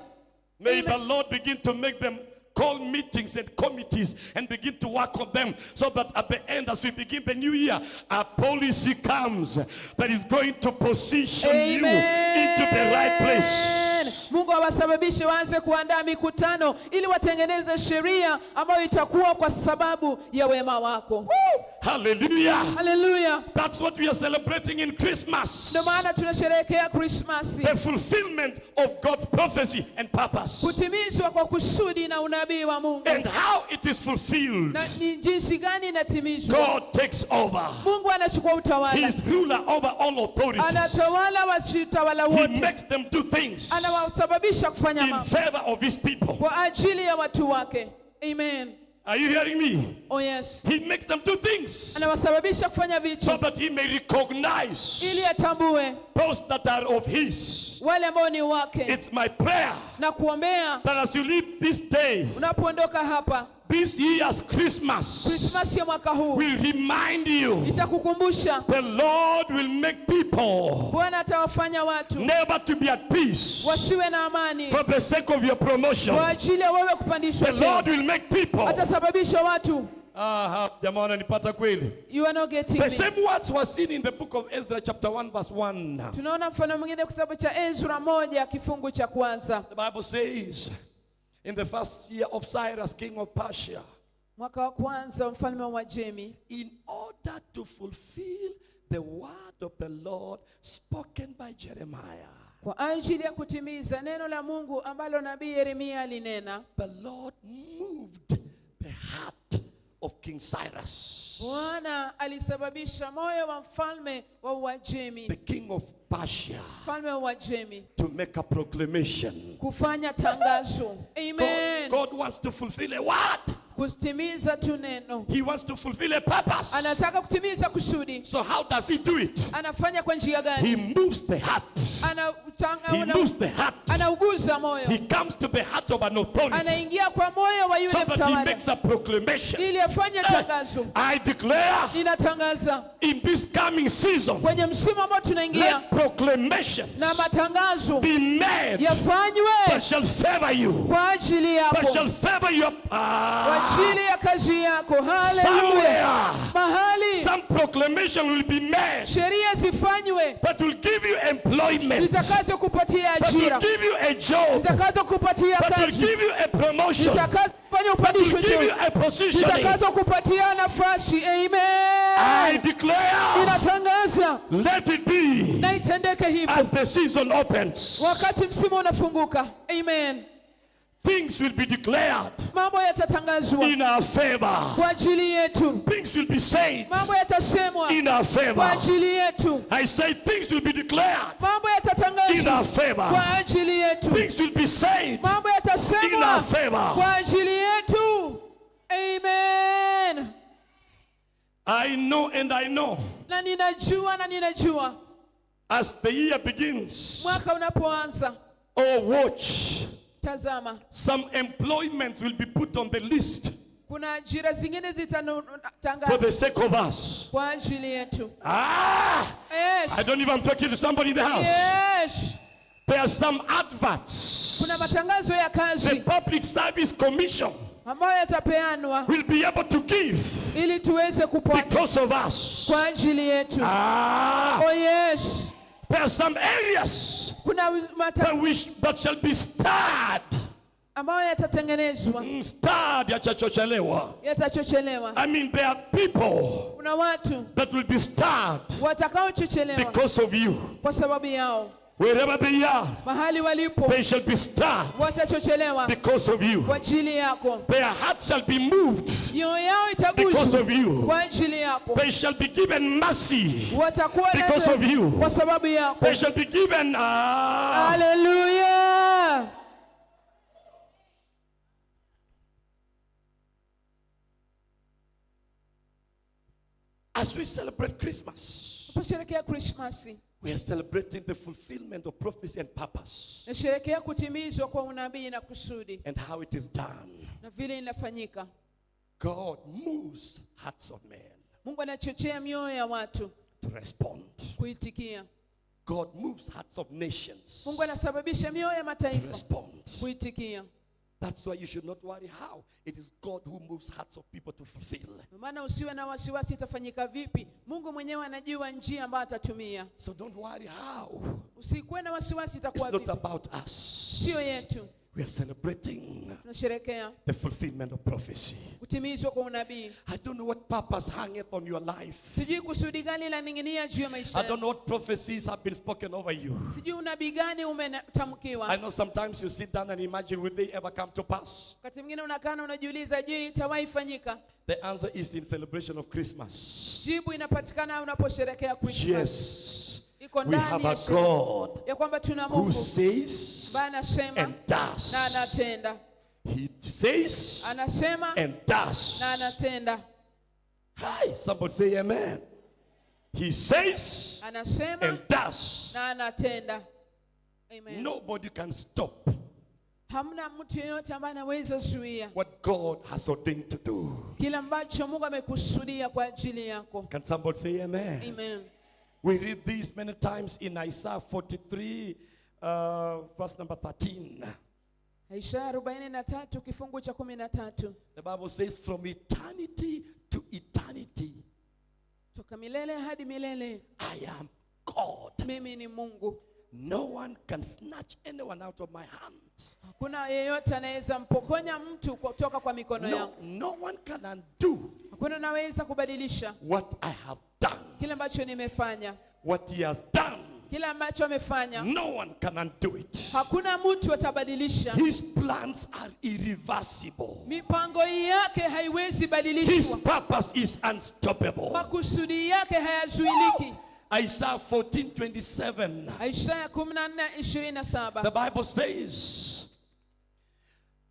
May the Lord begin to make them call meetings and committees and begin to work on them so that at the end, as we begin the new year, a policy comes that is going to position you into the right place. Amen. Mungu awasababishe waanze kuandaa mikutano ili watengeneze sheria ambayo itakuwa kwa sababu ya wema wako. Hallelujah. Haleluya! That's what we are celebrating in Christmas. Ndio maana tunasherehekea Krismasi, The fulfillment of God's prophecy and purpose. Kutimizwa kwa kusudi na unabii wa Mungu. And how it is fulfilled. Na ni jinsi gani inatimizwa? God takes over. Mungu anachukua He utawala, is ruler over all authorities. Anatawala watawala He wote, makes them do things anawasababisha kufanya in mambo favor of his people. Kwa ajili ya watu wake. Amen. Are you hearing me? Oh yes. He makes them do things Anawasababisha kufanya vitu so that he may recognize ili atambue those that are of his. Wale ambao ni wake. It's my prayer Na kuombea that as you leave this day, unapoondoka hapa, this year's Christmas Krismasi ya mwaka huu will remind you itakukumbusha the Lord will make people Bwana atawafanya watu never to be at peace wasiwe na amani for the sake of your promotion. Kwa ajili ya wewe kupandishwa The Lord cheo. will make people. Atasababisha watu. Aha, jamaa wananipata kweli. You are not getting The me. same words were seen in the book of Ezra chapter 1 verse 1. Tunaona mfano mwingine kitabu cha Ezra moja kifungu cha kwanza. The Bible says, in the first year of Cyrus, king of Persia, Mwaka wa kwanza wa mfalme wa Uajemi, in order to fulfill the word of the Lord spoken by Jeremiah, kwa ajili ya kutimiza neno la Mungu ambalo nabii Yeremia alinena, the Lord moved the heart of King Cyrus, Bwana alisababisha moyo wa mfalme wa Uajemi, the king of Persia, mfalme wa Uajemi, to make a proclamation. Kufanya tangazo. Amen. God wants to fulfill a word. Kutimiza tu neno. He wants to fulfill a purpose. Anataka kutimiza kusudi. So how does he do it? Anafanya kwa njia gani? He moves the heart. He moves the heart. Anauguza moyo. He comes to the heart of an authority Anaingia kwa moyo wa yule so that he mtawala makes a proclamation. Ili afanye tangazo. I declare Ninatangaza in this coming season, kwenye msimu ambao tunaingia let proclamations na matangazo be made yafanywe that shall favor you, kwa ajili that yako, shall favor your kwa ajili ya kazi yako. Haleluya! Somewhere, Mahali some proclamation will be made sheria zifanywe that will give you employment, zitakazokupatia that will ajira, give you a job, zitakazokupatia that will kazi, give you a promotion, zitakazofanya that will upandishwe give you cheo, a positioning. zitakazokupatia nafasi. I Amen. declare, Ninatangaza let it be na itendeke hivyo as the season opens. Wakati msimu unafunguka. Amen. Things will be declared Mambo yatatangazwa in our favor. Kwa ajili yetu. Things will be said Mambo yatasemwa in our kwa favor. Ajili yetu. I say things will be declared Mambo in yatatangazwa our favor. Kwa ajili yetu. Things will be said Mambo in yatasemwa our favor. Kwa ajili yetu. Amen. I know and I know Na ninajua na ninajua as the year begins, mwaka unapoanza, oh, watch, tazama, some employments will be put on the list kuna ajira zingine for the zitatangazwa sake of us. Kwa ajili yetu. Ah! Yes. I don't even talking to somebody in the house. Yes. There are some adverts. Kuna matangazo ya The kazi Public Service Commission ambayo yatapeanwa will be able to give ili tuweze kupata because of us. Kwa ajili yetu. Ah! Oh yes. There are some areas Kuna mata that shall be stirred. Ambayo yatatengenezwa. Stirred, yatachochelewa. Yatachochelewa. I mean, there are people Kuna watu that will be stirred watakaochochelewa because of you. Kwa sababu yao. Wherever they are, Mahali walipo they shall be stirred watachochelewa because of you. Kwa ajili yako. Their hearts shall be moved Mioyo yao because itaguswa of you. Kwa ajili yako. They shall be given mercy Watakuwa na because of you. Kwa sababu yako. They shall be given. Hallelujah. As we celebrate Christmas, Tunaposherehekea Krismasi, we are celebrating the fulfillment of prophecy and purpose nasherehekea kutimizwa kwa unabii na kusudi and how it is done. Na vile inafanyika. God moves hearts of men Mungu anachochea mioyo ya watu to respond. Kuitikia. God moves hearts of nations Mungu anasababisha mioyo ya to mataifa respond. Kuitikia. That's why you should not worry how. It is God who moves hearts of people to fulfill. Ndio maana usiwe na wasiwasi itafanyika vipi. Mungu mwenyewe anajua njia ambayo atatumia. So don't worry how. Usikuwe na wasiwasi itakuwa It's not vipi. about us. Sio yetu. We are celebrating Tunasherekea the fulfillment of prophecy. kutimizwa kwa unabii. I don't know what purpose hangeth on your life. Sijui kusudi gani la ning'inia juu ya maisha I don't yako. know what prophecies have been spoken over you. Sijui unabii gani I umetamkiwa. know sometimes you sit down and imagine, will they ever come to pass? Wakati mwingine unakaa na unajiuliza, je, itawahi fanyika? The answer is in celebration of Christmas. Jibu inapatikana unaposherekea Christmas. Yes. Iko We ndani have ya a sherehe God ya kwamba tuna who Mungu says ambaye anasema and does. na anatenda. He says Anasema and does. na anatenda. Hi, somebody say amen. He says Anasema and does. na anatenda. Amen. Nobody can stop Hamna mtu yeyote ambaye anaweza zuia what God has ordained to do. kile ambacho Mungu amekusudia kwa ajili yako. Can somebody say amen? Amen. We read this many times in Isaiah 43, verse number 13. Isaya 43 kifungu cha 13. The Bible says, from eternity to eternity, Toka milele hadi milele I am God. mimi ni Mungu. No one can snatch anyone out of my hand. Hakuna yeyote anaweza mpokonya mtu kutoka kwa mikono No, yangu. no one can undo Hakuna anaweza kubadilisha what I have done. kile ambacho nimefanya, What he has done, kile ambacho amefanya. no one can undo it. Hakuna mtu atabadilisha. His plans are irreversible. Mipango yake haiwezi His badilishwa, purpose is unstoppable. makusudi yake hayazuiliki. Isaiah 14:27. Isaya 14:27 The Bible says,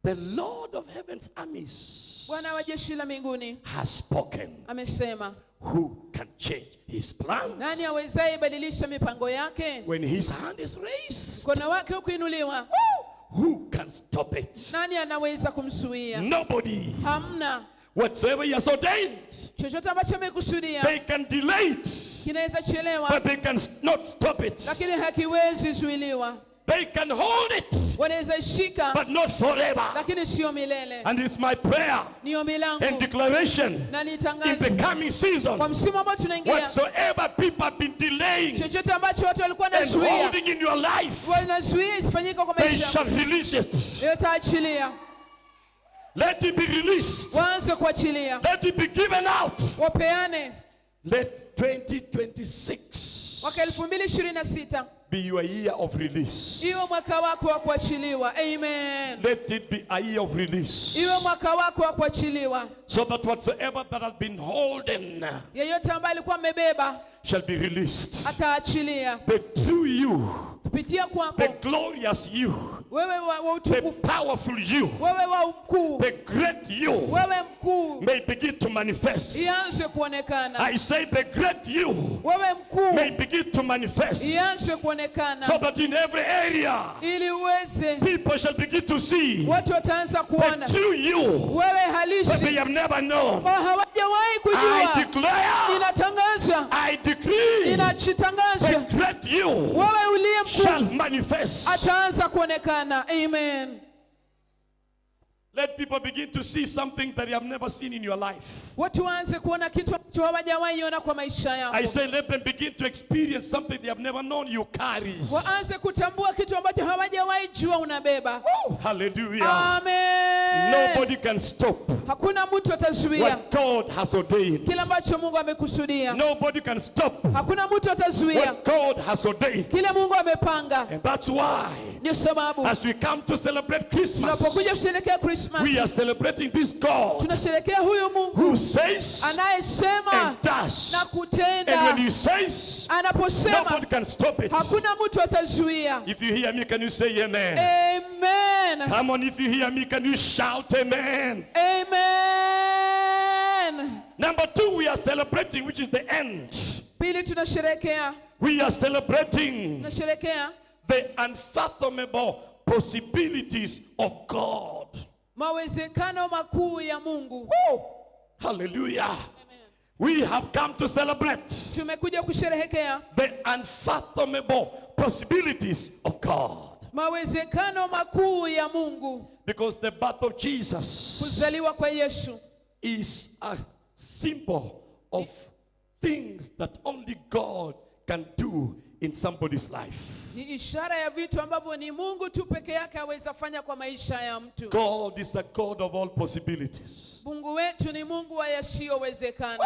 the Lord of heaven's armies Bwana wa jeshi la mbinguni has spoken. amesema, Who can change his plans? nani awezaye badilisha mipango yake? When his hand is raised, Mkono wake ukuinuliwa, who can stop it? nani anaweza kumzuia? Nobody. Hamna. Whatsoever he has ordained, Chochote ambacho amekusudia they can delay it, kinaweza chelewa, but they can not stop it. lakini hakiwezi zuiliwa. They can hold it, Wanaweza ishika, but not forever. lakini sio milele. And it's my prayer Ni ombi and langu declaration na in nitangazo the coming season, kwa msimu ambao tunaingia, whatsoever people have been delaying chochote ambacho watu walikuwa and wanazuia, holding in your life, wanazuia isifanyike kwa they maisha shall release it. yataachilia, Let it be released. waanze kuachilia, Let it be given out. wapeane. Let 2026 Mwaka 2026 be your year of release. iwe mwaka wako wa kuachiliwa. Amen. Let it be a year of release. Iwe mwaka wako wa kuachiliwa. So that whatsoever that has been holding Yeyote ambaye alikuwa amebeba shall be released. ataachilia The true you, kupitia kwako the glorious you, wewe wa the utukufu, powerful you, wewe wa ukuu, the great you wewe mkuu, may begin to manifest. ianze kuonekana. I say the great you Wewe mkuu, may begin to manifest ianze kuonekana so that in every area ili uweze, people shall begin to see watu wataanza the kuona true you wewe that they halisi have never known. ambao hawajawahi I kujua. declare, Ninatangaza, I decree the ninajitangaza, great you wewe uliye mkuu shall manifest. ataanza kuonekana. Amen. Let people begin to see something that they have never seen in your life. Watu waanze kuona kitu ambacho hawajawahi ona kwa maisha yao. I say, let them begin to experience something they have never known you carry. Waanze kutambua kitu ambacho hawajawahi jua unabeba. Hallelujah. Amen. Nobody can stop Hakuna mtu atazuia what God has ordained. kile ambacho Mungu amekusudia. Nobody can stop Hakuna mtu atazuia what God has ordained. kile Mungu amepanga. And that's why, Ndio sababu as we come to celebrate Christmas, tunapokuja kusherehekea Christmas, we are celebrating this God tunasherehekea huyu Mungu who says anayesema and does. na And when kutenda. he says, Anaposema nobody can stop it. hakuna mtu atazuia. If you hear me, can you say amen? Amen. Come on, if you hear me, can you shout amen? Amen. Number two, we are celebrating, which is the end. Pili, tunasherehekea We are celebrating tunasherehekea the unfathomable possibilities of God. mawezekano makuu ya Mungu. Hallelujah. We have come to celebrate Tumekuja kusherehekea the unfathomable possibilities of God. mawezekano makuu ya Mungu. Because the birth of Jesus Kuzaliwa kwa Yesu is a symbol of things that only God can do in somebody's life. Ni ishara ya vitu ambavyo ni Mungu tu peke yake aweza fanya kwa maisha ya mtu. God is a God of all possibilities. Mungu wetu ni Mungu wa yasiyowezekana.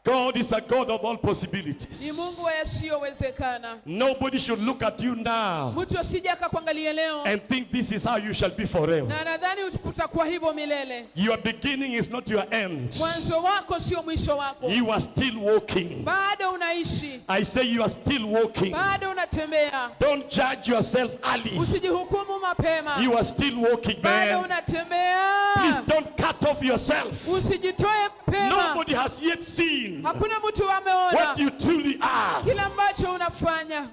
God is a God of all Ni possibilities. Mungu wa yasiyowezekana. Nobody should look at you now Mtu asije akakuangalia leo and think this is how you shall be forever. na nadhani kutakuwa hivyo milele. Your beginning is not your end. Mwanzo wako sio mwisho wako. You are still walking. Bado unaishi, I say you are still walking. Bado unatembea. Don't judge yourself early. Usijihukumu mapema. You are still walking, Bado man. Unatembea. Please don't cut off yourself. Usijitoe mapema. Nobody has yet seen Hakuna mtu ameona what you truly are. kila ambacho unafanya.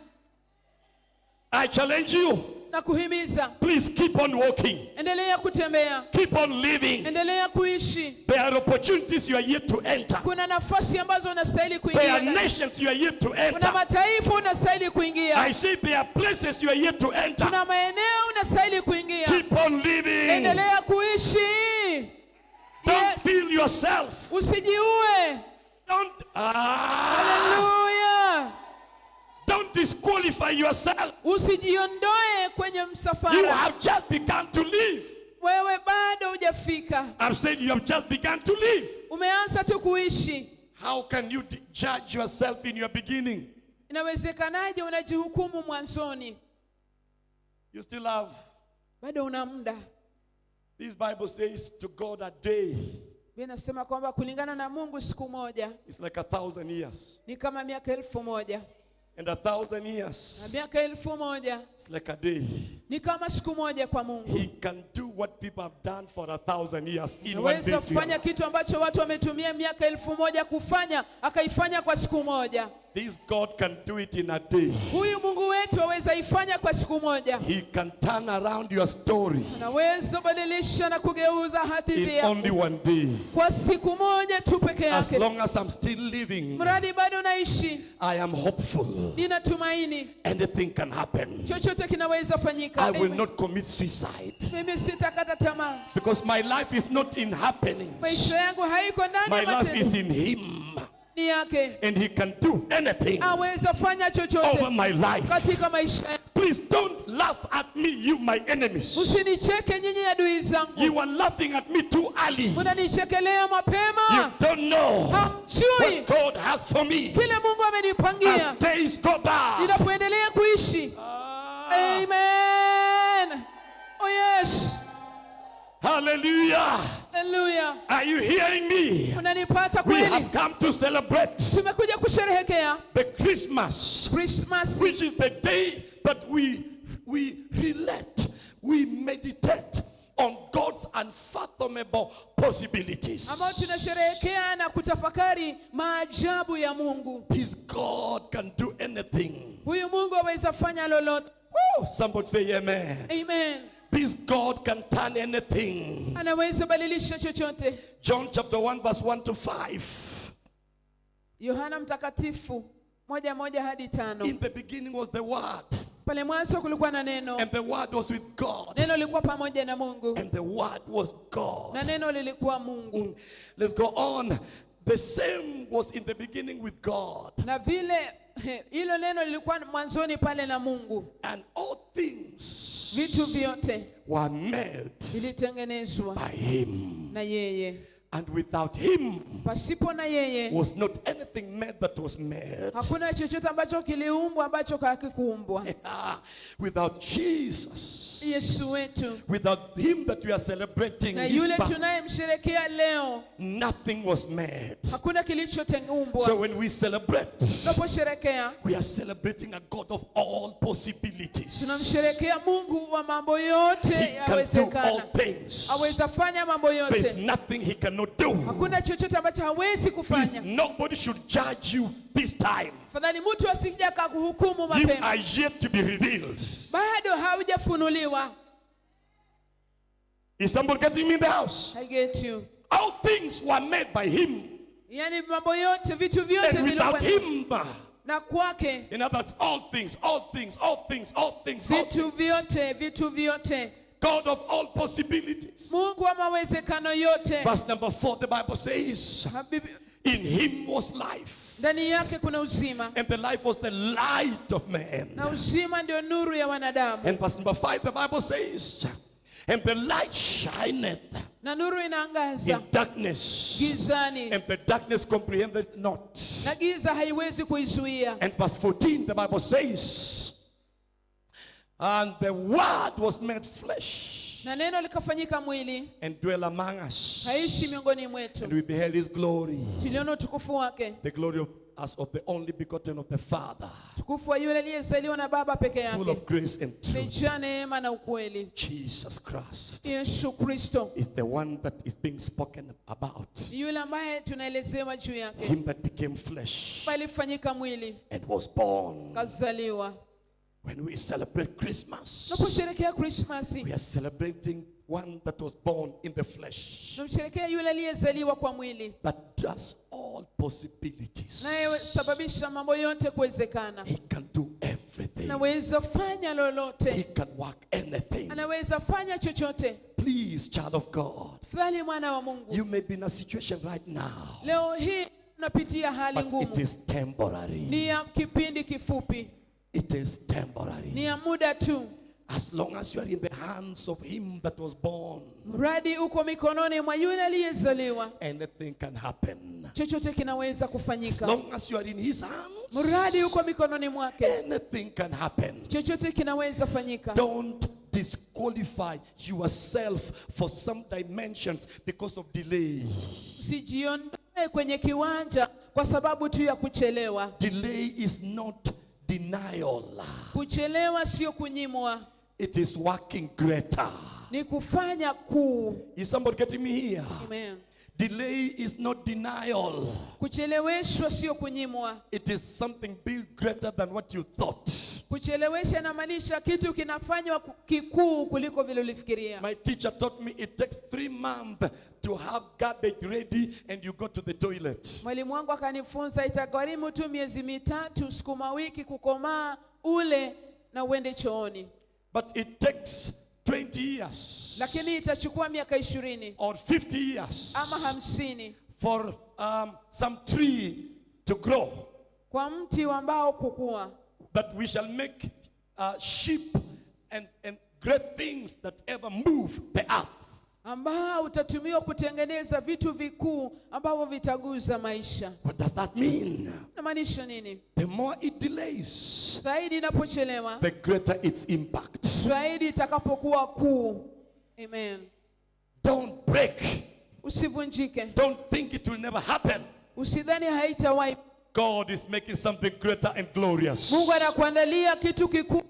I challenge you. Na kuhimiza, Please keep on walking. Endelea kutembea, Keep on living. Endelea kuishi. There are opportunities you are yet to enter. Kuna nafasi ambazo unastahili There are kuingia, nations you are yet to kuna enter. Mataifa unastahili kuingia, I say there are places you are yet to enter. Kuna maeneo unastahili kuingia. Keep on living. Endelea kuishi. Don't Yes. kill yourself. Usijiue. Don't Hallelujah. Don't disqualify yourself. Usijiondoe kwenye You msafara. Have just begun to live. Wewe bado hujafika. I'm saying you have just begun to live. Umeanza tu kuishi. How can you judge yourself in your beginning? Inawezekanaje unajihukumu mwanzoni? You still have. Bado una muda. This Bible says to God a day Biblia inasema kwamba kulingana na Mungu siku moja is like 1,000 years. Ni kama miaka 1,000 And 1,000 years na miaka 1,000 is like a day. Ni kama siku moja kwa Mungu. He can do what people have done for 1,000 years in one day Anaweza to kufanya you. Kitu ambacho watu wametumia miaka 1,000 kufanya, akaifanya kwa siku moja. This God can do it in a day. Huyu Mungu wetu aweza ifanya kwa siku moja. He can turn around your story Anaweza badilisha na kugeuza hadithi in yako only one day. Kwa siku moja tu peke As yake. long as I'm still living, Mradi bado naishi, I am hopeful. Ninatumaini Anything can happen. Chochote kinaweza fanyika. I will Amen. Not commit suicide Mimi sitakata tamaa. Because my life is not in happenings. Maisha yangu haiko ndani My ya life matendo is in Him. Ni yake. And He can do anything Aweza fanya chochote over my life. Katika maisha yangu. Please don't laugh at me, you my enemies. Usinicheke nyinyi adui zangu. You are laughing at me too early. Mnanichekelea You mapema. don't know Hamjui what God has for me. Kile Mungu amenipangia. As days go by. Ninapoendelea kuishi. Ah, Amen. Oh yes. Hallelujah. Hallelujah. Are you hearing me? Unanipata We kweli? Have come to celebrate Tumekuja kusherehekea the Christmas, Christmas, which is the day that we relate, we meditate on God's unfathomable possibilities. Ambao tunasherehekea na kutafakari maajabu ya Mungu. This God can do anything. Huyu Mungu aweza fanya lolote. Woo! Somebody say amen. Amen. This God can turn anything. Anaweza badilisha chochote. John chapter 1, verse 1 to 5. Yohana Mtakatifu 1:1 hadi 5. In the beginning was the Word, Pale mwanzo kulikuwa na neno. And the Word was with God, Neno lilikuwa pamoja na Mungu and the Word was God. Na neno lilikuwa Mungu. Let's go on. The same was in the beginning with God, Na vile hilo neno lilikuwa mwanzoni pale na Mungu. And all things Vitu vyote were made vilitengenezwa by Him. Na yeye. And without Him Pasipo na yeye was not anything made that was made. Hakuna chochote ambacho kiliumbwa ambacho hakikuumbwa. Without Jesus, Yesu wetu without Him that we are celebrating, na His yule birth, tunayemsherekea leo, nothing was made. Hakuna kilichoteumbwa. So when we celebrate, Tunaposherekea we are celebrating a God of all possibilities. Tunamsherekea Mungu wa mambo yote He can do all yawezekana. Things. Aweza fanya mambo There's yote. Nothing He cannot do. Hakuna chochote ambacho hawezi Please, kufanya. Nobody should judge you this time. Fadhali mtu asije akakuhukumu You mapema. Are yet to be revealed. Bado haujafunuliwa. Is somebody getting me in the house? I get you. All things were made by Him. Yaani mambo yote, vitu vyote And without vilikuwa Him, na kwake in other words, all things, all things, all things, all things, all vitu things. Vyote, vitu vyote. God of all possibilities. Mungu wa mawezekano yote. Verse number 4, the Bible says, in him was life, Ndani yake kuna uzima, and the life was the light of man. Na uzima ndio nuru ya wanadamu. And verse number 5, the Bible says, and the light shineth Na nuru inaangaza in darkness, gizani, and the darkness comprehended not. Na giza haiwezi kuizuia. And verse 14, the Bible says, and the Word was made flesh Na neno likafanyika mwili, and dwell among us. kaishi miongoni mwetu. And we beheld his glory, Tuliona utukufu wake, the glory of as of the only begotten of the Father, utukufu wa yule aliyezaliwa na Baba peke full yake, of grace and truth. umejaa neema na ukweli. Jesus Christ Yesu Kristo is the one that is being spoken about. ni yule ambaye tunaelezewa juu yake, Him that became flesh ambaye alifanyika mwili and was born. kazaliwa. When we celebrate Christmas, Tunaposherehekea Krismasi, we are celebrating one that was born in the flesh, tunamsherehekea yule aliyezaliwa kwa mwili, that does all possibilities. naye sababisha mambo yote kuwezekana. He can do everything. Anaweza fanya He lolote, can work anything. anaweza fanya chochote. Please, child of God, Tafadhali mwana wa Mungu, you may be in a situation right now, leo hii tunapitia hali but it ngumu, is temporary. ni ya kipindi kifupi, It is temporary. ni ya muda tu. As long as you are in the hands of him that was born, Mradi uko mikononi mwa yule aliyezaliwa, anything can happen. chochote kinaweza As kufanyika. long as you are in his hands, Mradi uko mikononi mwake, anything can happen. chochote kinaweza fanyika. Don't disqualify yourself for some dimensions because of delay. Usijiondoe kwenye kiwanja kwa sababu tu ya kuchelewa. Delay is not denial. Kuchelewa sio kunyimwa, It is working greater. Ni kufanya kuu. Is somebody getting me here? Amen. Delay is not denial. Kucheleweshwa sio kunyimwa. It is something built greater than what you thought. Kuchelewesha inamaanisha kitu kinafanywa kikuu kuliko vile ulifikiria. My teacher taught me it takes 3 months to have garbage ready and you go to the toilet. Mwalimu wangu akanifunza itagharimu tu miezi 3 sukuma wiki kukomaa, ule na uende chooni, But it takes 20 years lakini itachukua miaka 20 or 50 years ama 50 for some tree to grow. Kwa mti wa mbao kukua, That we shall make sheep and great things that ever move the earth. Ambao utatumiwa kutengeneza vitu vikuu ambavyo vitaguza maisha. What does that mean? Inamaanisha nini? The more it delays, Zaidi inapochelewa, the greater its impact. Zaidi itakapokuwa kuu. Amen. Don't break. Usivunjike, Don't think it will never happen. Usidhani haitawahi. God is making something greater and glorious. Mungu anakuandalia kitu kikuu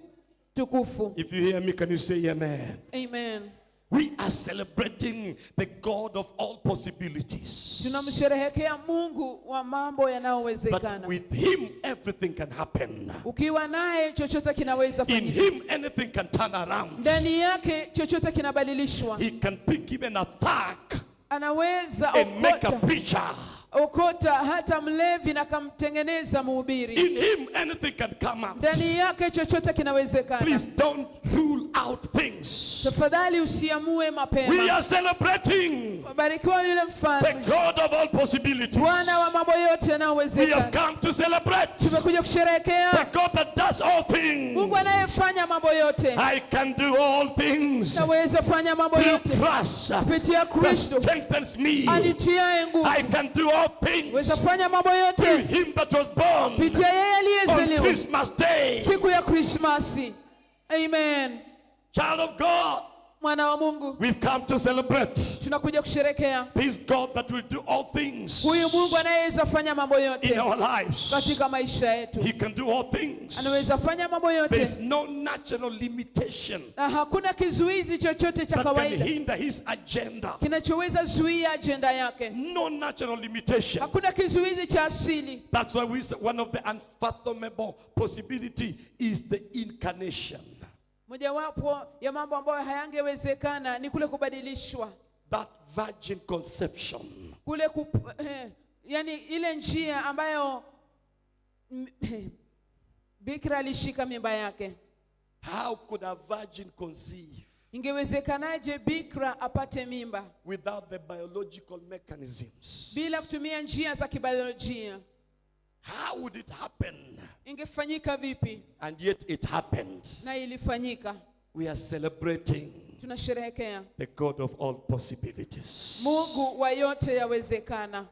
tukufu. If you hear me, can you say amen? Amen. We are celebrating the God of all possibilities. Tunamsherehekea Mungu wa mambo But yanayowezekana. with Him, everything can happen. Ukiwa naye chochote kinaweza In fanyika. Him, anything can turn around. Ndani yake chochote kinabadilishwa. He can pick even a thug Anaweza and make a okota, preacher. Okota hata mlevi na akamtengeneza mhubiri. In Him, anything can come out. Ndani yake chochote kinawezekana. Please don't rule out things. Tafadhali usiamue We mapema. are celebrating Barikiwa yule the mfalme, God of all possibilities. Bwana wa mambo yote We have yanayowezekana. come to celebrate Tumekuja the kusherehekea God that does all things. Mungu anayefanya mambo yote. I can do all things Naweza fanya mambo through yote Christ kupitia that Kristo strengthens me. anitiaye nguvu. I can do all things Weza fanya mambo through yote Him that was born kupitia yeye on aliyezaliwa Christmas Day. siku ya Krismasi. Amen. Child of God, Mwana wa Mungu, we've come to celebrate tunakuja kusherekea this God that will do all things huyu Mungu anayeweza fanya mambo in yote our lives. katika maisha yetu. He can do all things. Anaweza fanya mambo yote There's no natural limitation na hakuna kizuizi chochote cha that can kawaida hinder His agenda. kinachoweza zuia ajenda yake. No natural limitation. Hakuna kizuizi cha asili. That's why we say one of the unfathomable possibility is the incarnation. Mojawapo ya mambo ambayo hayangewezekana ni kule kubadilishwa, That virgin conception. Kule yani ile njia ambayo bikira alishika mimba yake. How could a virgin conceive? Ingewezekanaje bikra apate mimba without the biological mechanisms? bila kutumia njia za kibiolojia? How would it happen? Ingefanyika vipi? And yet it happened. Na ilifanyika. We are celebrating Tunasherehekea the God of all possibilities. Mungu wa yote yawezekana.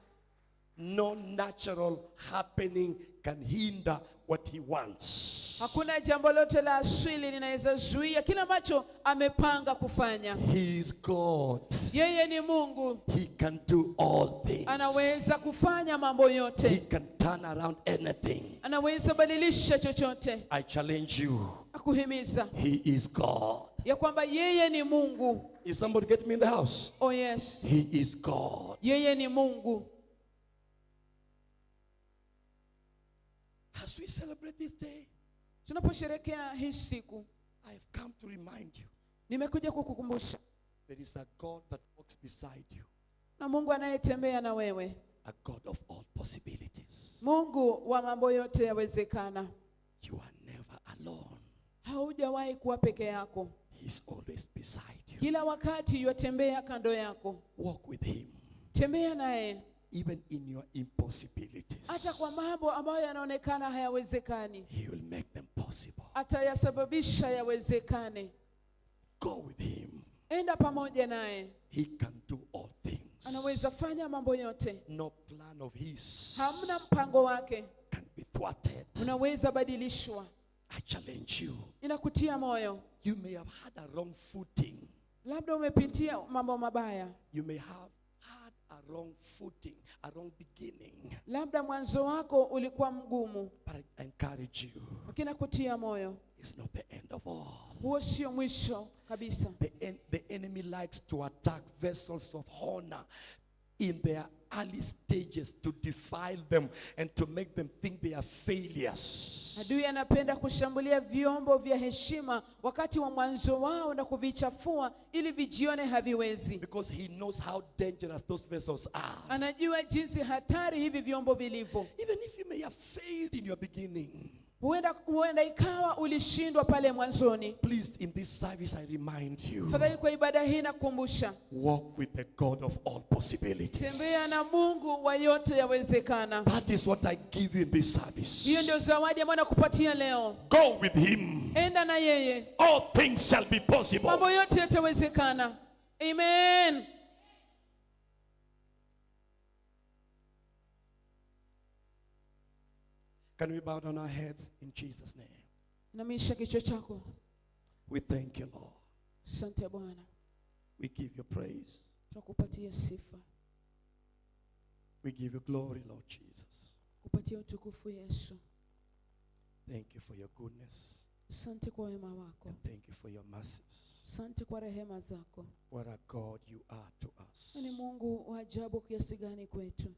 No natural happening can hinder what he wants. Hakuna jambo lote la asili linaweza zuia kile ambacho amepanga kufanya. He is God. Yeye ni Mungu, He can do all things. anaweza kufanya mambo He yote, can turn around anything. anaweza badilisha chochote. I challenge you. Akuhimiza He is God. ya kwamba yeye ni Mungu. Is somebody getting me in the house? Oh yes, He is God. yeye ni Mungu. As we celebrate this day, Tunaposherekea hii siku, I have come to remind you nimekuja kukukumbusha there is a God that walks beside you, na Mungu anayetembea na wewe, a God of all possibilities. Mungu wa mambo yote yawezekana. You are never alone. Haujawahi kuwa peke yako, He's always beside you. kila wakati yuatembea kando yako. Walk with him, Tembea naye even in your impossibilities. hata kwa mambo ambayo yanaonekana hayawezekani, He will make them possible. atayasababisha yawezekane. Go with him. Enda pamoja naye, He can do all things. anaweza fanya mambo yote. No plan of his Hamna mpango wake can be thwarted. unaweza badilishwa. I challenge you. Ninakutia moyo, You may have had a wrong footing. labda umepitia mambo mabaya, You may have had a wrong footing, a wrong beginning. labda mwanzo wako ulikuwa mgumu, But I encourage you, lakini nakutia moyo, it's not the end of all. huo sio mwisho kabisa. The enemy likes to attack vessels of honor in their early stages to defile them and to make them think they are failures. Adui anapenda kushambulia vyombo vya heshima wakati wa mwanzo wao na kuvichafua ili vijione haviwezi. Because he knows how dangerous those vessels are. Anajua jinsi hatari hivi vyombo vilivyo. Even if you may have failed in your beginning, Huenda ikawa ulishindwa pale mwanzoni. please, in this service, I remind you, Fadhali kwa ibada hii nakukumbusha, walk with the God of all possibilities. tembea na Mungu wa yote yawezekana. That is what I give you in this service. Hiyo ndio zawadi ambayo nakupatia leo. Go with him. Enda na yeye, All things shall be possible. mambo yote yatawezekana. Amen. Can we bow down our heads in Jesus' name? Inamisha kichwa chako. We thank you, Lord. Asante Bwana, We give you praise. tunakupatia sifa, We give you glory, Lord Jesus. kupatia utukufu Yesu. Thank you for your goodness Asante kwa wema wako, and thank you for your mercies. asante kwa rehema zako. What a God you are to us. Ni Mungu wa ajabu kiasi gani kwetu.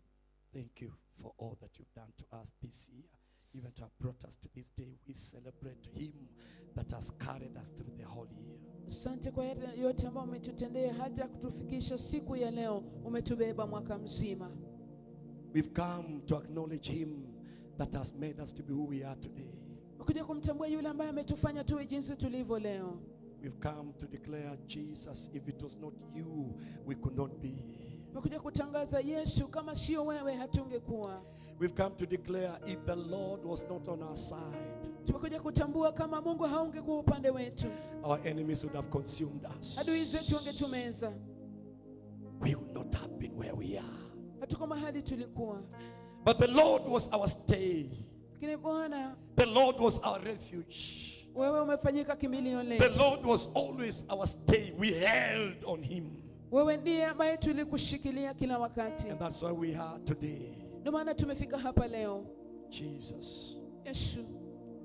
Thank you for all that you've done to us this year, even to have brought us to this day. We celebrate Him that has carried us through the whole year. Asante kwa yale yote ambayo umetutendea hata kutufikisha siku ya leo. Umetubeba mwaka mzima. We've come to acknowledge Him that has made us to be who we are today. Kuja kumtambua yule ambaye ametufanya tuwe jinsi tulivyo leo. We've come to declare, Jesus, if it was not you, we could not be. Tumekuja kutangaza Yesu, kama sio wewe hatungekuwa. We've come to declare, if the Lord was not on our side, Tumekuja kutambua kama Mungu haungekuwa upande wetu, our enemies would have consumed us. adui zetu wangetumeza. We would not have been where we are. Hatuko mahali tulikuwa, But the Lord was our stay. lakini Bwana, The Lord was our refuge. wewe umefanyika kimbilio The letu. Lord was always our stay. We held on Him. Wewe ndiye ambaye tulikushikilia kila wakati, And that's why we are today. ndio maana tumefika hapa leo. Jesus, Yesu,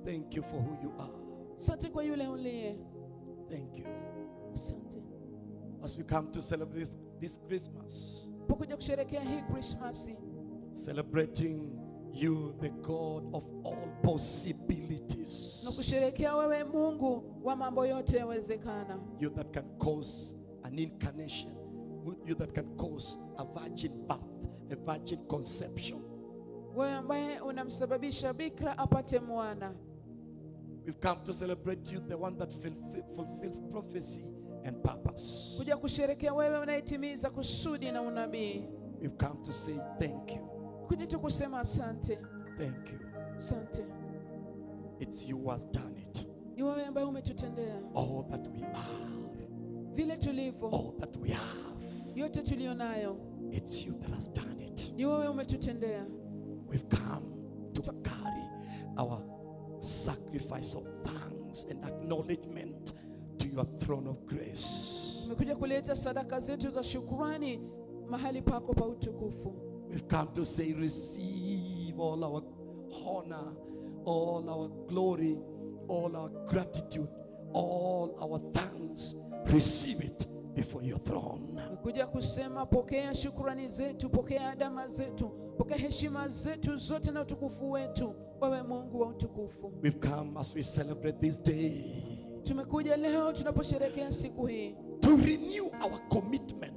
thank you for who you are. asante kwa yule uliye. Thank you. Asante As we come to celebrate this Christmas, pokuja kusherekea hii Krismasi, celebrating you, the God of all possibilities. na kusherekea wewe Mungu wa mambo yote yawezekana, You that can cause an incarnation, you that can cause a virgin birth, a virgin conception. wewe ambaye unamsababisha bikira apate mwana. We've come to celebrate you, the one that fulfills prophecy and purpose. Kuja kusherekea wewe unayetimiza kusudi na unabii. We've come to say thank you. Kuja tu kusema asante, Thank you. Asante. It's you who has done it. Ni wewe ambaye umetutendea All that we are, vile tulivyo, all that we have, yote tuliyo nayo, it's you that has done it. Ni wewe umetutendea. We've come to carry our sacrifice of thanks and acknowledgement to your throne of grace. Tumekuja kuleta sadaka zetu za shukurani mahali pako pa utukufu. We've come to say, receive all our honor, all our glory, all our gratitude, all our thanks. Receive it before your throne. Tumekuja kusema pokea shukurani zetu, pokea adama zetu, pokea heshima zetu zote na utukufu wetu, wewe Mungu wa utukufu. We've come as we celebrate this day Tumekuja leo tunaposherehekea siku hii to renew our commitment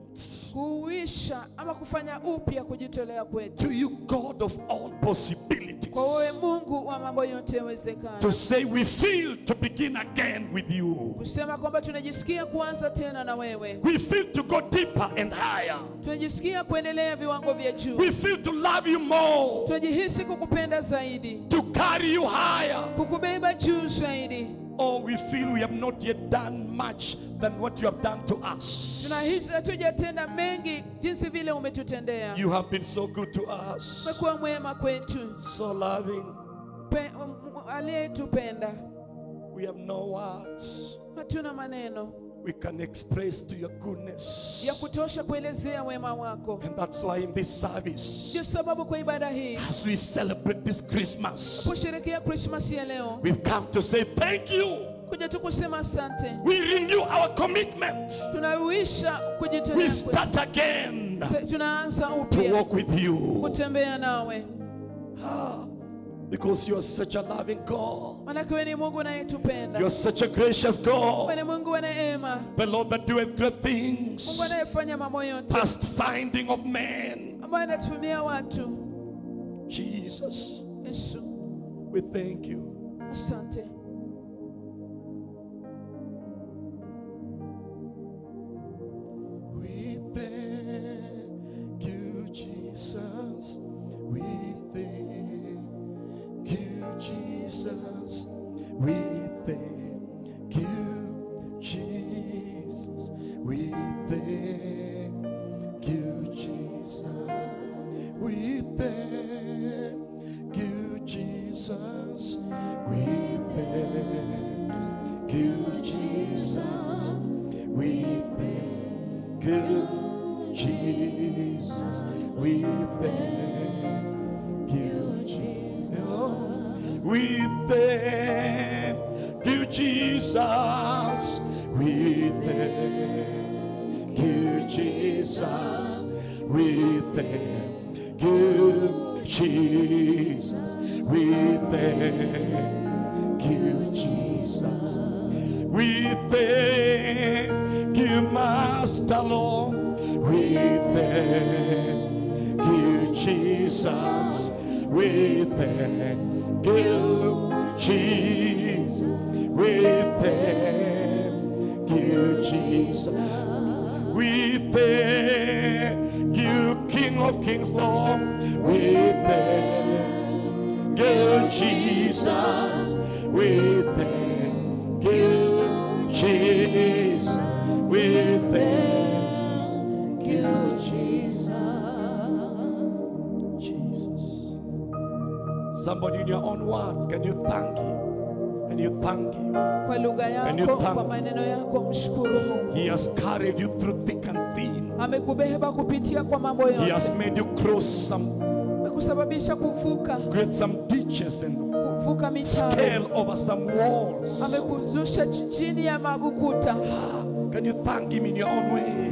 kuuisha ama kufanya upya kujitolea kwetu to you, God of all possibilities. Kwa wewe Mungu wa mambo yote yawezekana, To say we feel to begin again with you. Kusema kwamba tunajisikia kuanza tena na wewe, We feel to go deeper and higher. Tunajisikia kuendelea viwango vya juu, We feel to love you more, Tunajihisi kukupenda zaidi, to carry you higher. Kukubeba juu zaidi. Oh, we feel we have not yet done much than what you have done to us. Tunahisi hatujatenda mengi jinsi vile umetutendea. You have been so good to us, Umekuwa mwema kwetu, so loving. Aliyetupenda. We have no words Hatuna maneno we can express to your goodness. Ya kutosha kuelezea wema wako. And that's why in this service, Ndio sababu kwa ibada hii as we celebrate this Christmas, kusherehekea Krismasi ya leo, we've come to say thank you. Kuja tu kusema asante. We renew our commitment. Tunauisha We kujitolea kwetu. start again Tunaanza to upya walk with you. Kutembea nawe. Ah, because you are such a loving God. Maanake wewe ni Mungu unayetupenda. You are such a gracious God. Wewe ni Mungu wa neema. The Lord that doeth great things. Mungu anayefanya mambo yote. Past finding of men. Ambaye anatumia watu. Jesus, Yesu, we thank you. Asante. We thank you, Jesus. We thank you, Jesus. We thank you, Jesus. We thank you, Jesus. We thank you, Jesus. We thank you, Jesus. We thank you, Jesus. We thank you, Jesus. We thank you, Jesus. We thank you, Jesus. We thank you, Jesus. We thank you, Jesus. We thank you, Master Lord. We thank you, Jesus. We thank you, Jesus. We thank you, Jesus. We thank you, King of Kings, Lord. We thank you, Jesus. We thank you, Jesus. We thank you, Jesus. Jesus. Somebody in your own words, can you thank him? Can you thank him? Kwa lugha Can you yako, thank kwa maneno yako mshukuru Mungu. He has carried you through thick and thin. Amekubeba kupitia kwa mambo He yote. has made you cross some, Amekusababisha kuvuka, create some ditches and kuvuka mitaro. scale over some walls. Amekuzusha chini ya mabukuta. Can you thank him in your own way?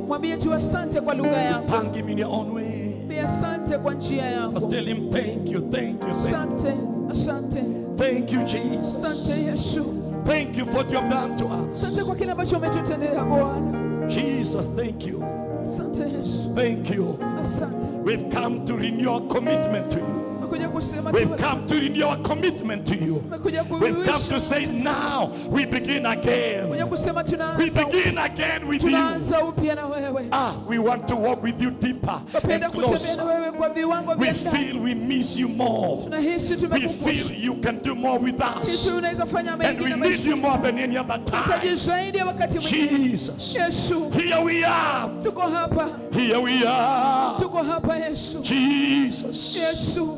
Mwambie tu asante kwa lugha yako. Thank him in your own way. Mwambie asante kwa njia yako. Just tell him thank you, thank you, thank you. Asante, asante. Thank you, Jesus. Asante Yesu. Thank you for what you have done to us. Asante kwa kile ambacho umetutendea Bwana. Jesus, thank you. Asante Yesu. Thank you. Asante. We've come to renew our commitment to you. Tumekuja kusema We've tu, come to renew our commitment to you. tumekuja We've come to kuisha, say now we begin again. tumekuja kusema We tunaanza, begin again with you. tunaanza upya na wewe. Ah, we want to walk with you deeper and Tunapenda kutembea na closer. wewe kwa viwango We vya ndani. feel we miss you more. Tunahisi We tumekukosa, feel you can do more with us. hisi unaweza fanya And mengi we na need maisha you more than any other time. hitaji zaidi ya wakati mwingine. Jesus. Yesu, Here we are. tuko hapa, Here we are. tuko hapa Yesu, Jesus. Yesu.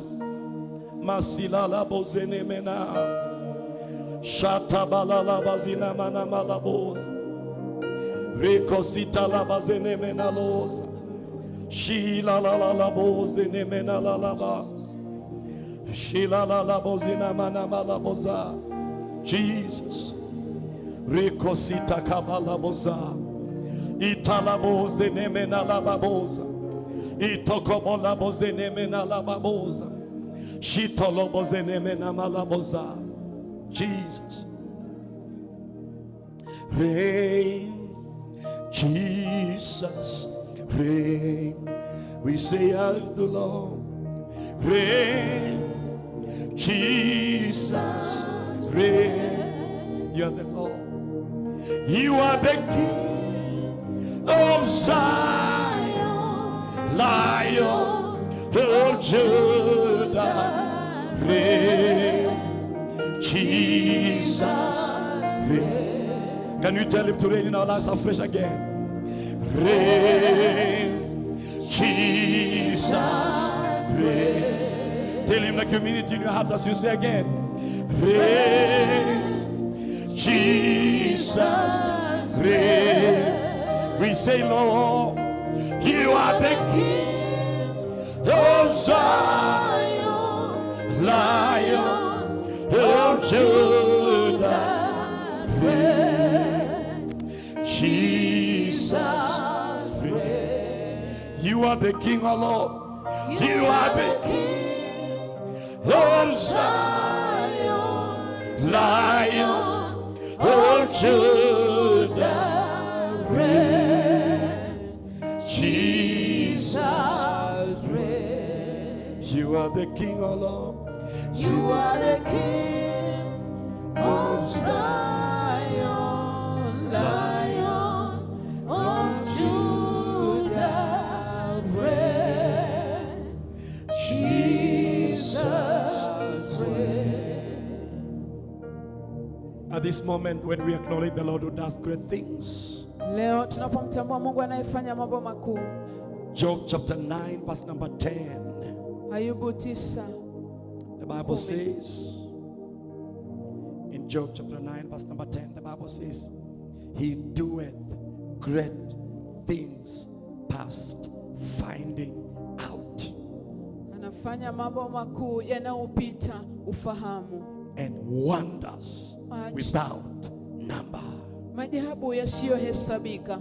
Masilala bozenemena. Shatabalala bazina mana malaboz. Rekosita la bazenemena loza. Shila la la la bozenemena la la ba. Shila la la bozina mana malaboza. Jesus. Rekosita kabala boza. Itala bozenemena la baboza. Itokobola bozenemena la baboza. Shitolobozenemena malaboza. Jesus. Reign, Jesus, reign. We say out the Lord. Reign, Jesus, reign. You are the Lord. You are the King of Zion, Lion of Judah. Reign, Jesus, reign. Can you tell him to reign in our lives afresh again? Reign, Jesus, reign. Tell him the community in your heart as you say again. Reign, Jesus, reign. We say, Lord, you are the King of Zion, Lion of Judah. Reign, Jesus, reign. You are the King, O Lord. You are the King of Zion, Lion of Judah. Reign, Jesus, reign. You are the King, O Lord. You are the King of Zion, Lion of Judah, reign. Jesus, reign. At this moment, when we acknowledge the Lord who does great things, Leo tunapomtambua Mungu anayefanya mambo makuu, Job chapter 9, verse number 10, Ayubu 9 the Bible says, in Job chapter 9, verse number 10, the Bible says, He doeth great things past finding out, anafanya mambo makuu yanayopita ufahamu, and wonders Maajabu. without number. maajabu yasiyohesabika.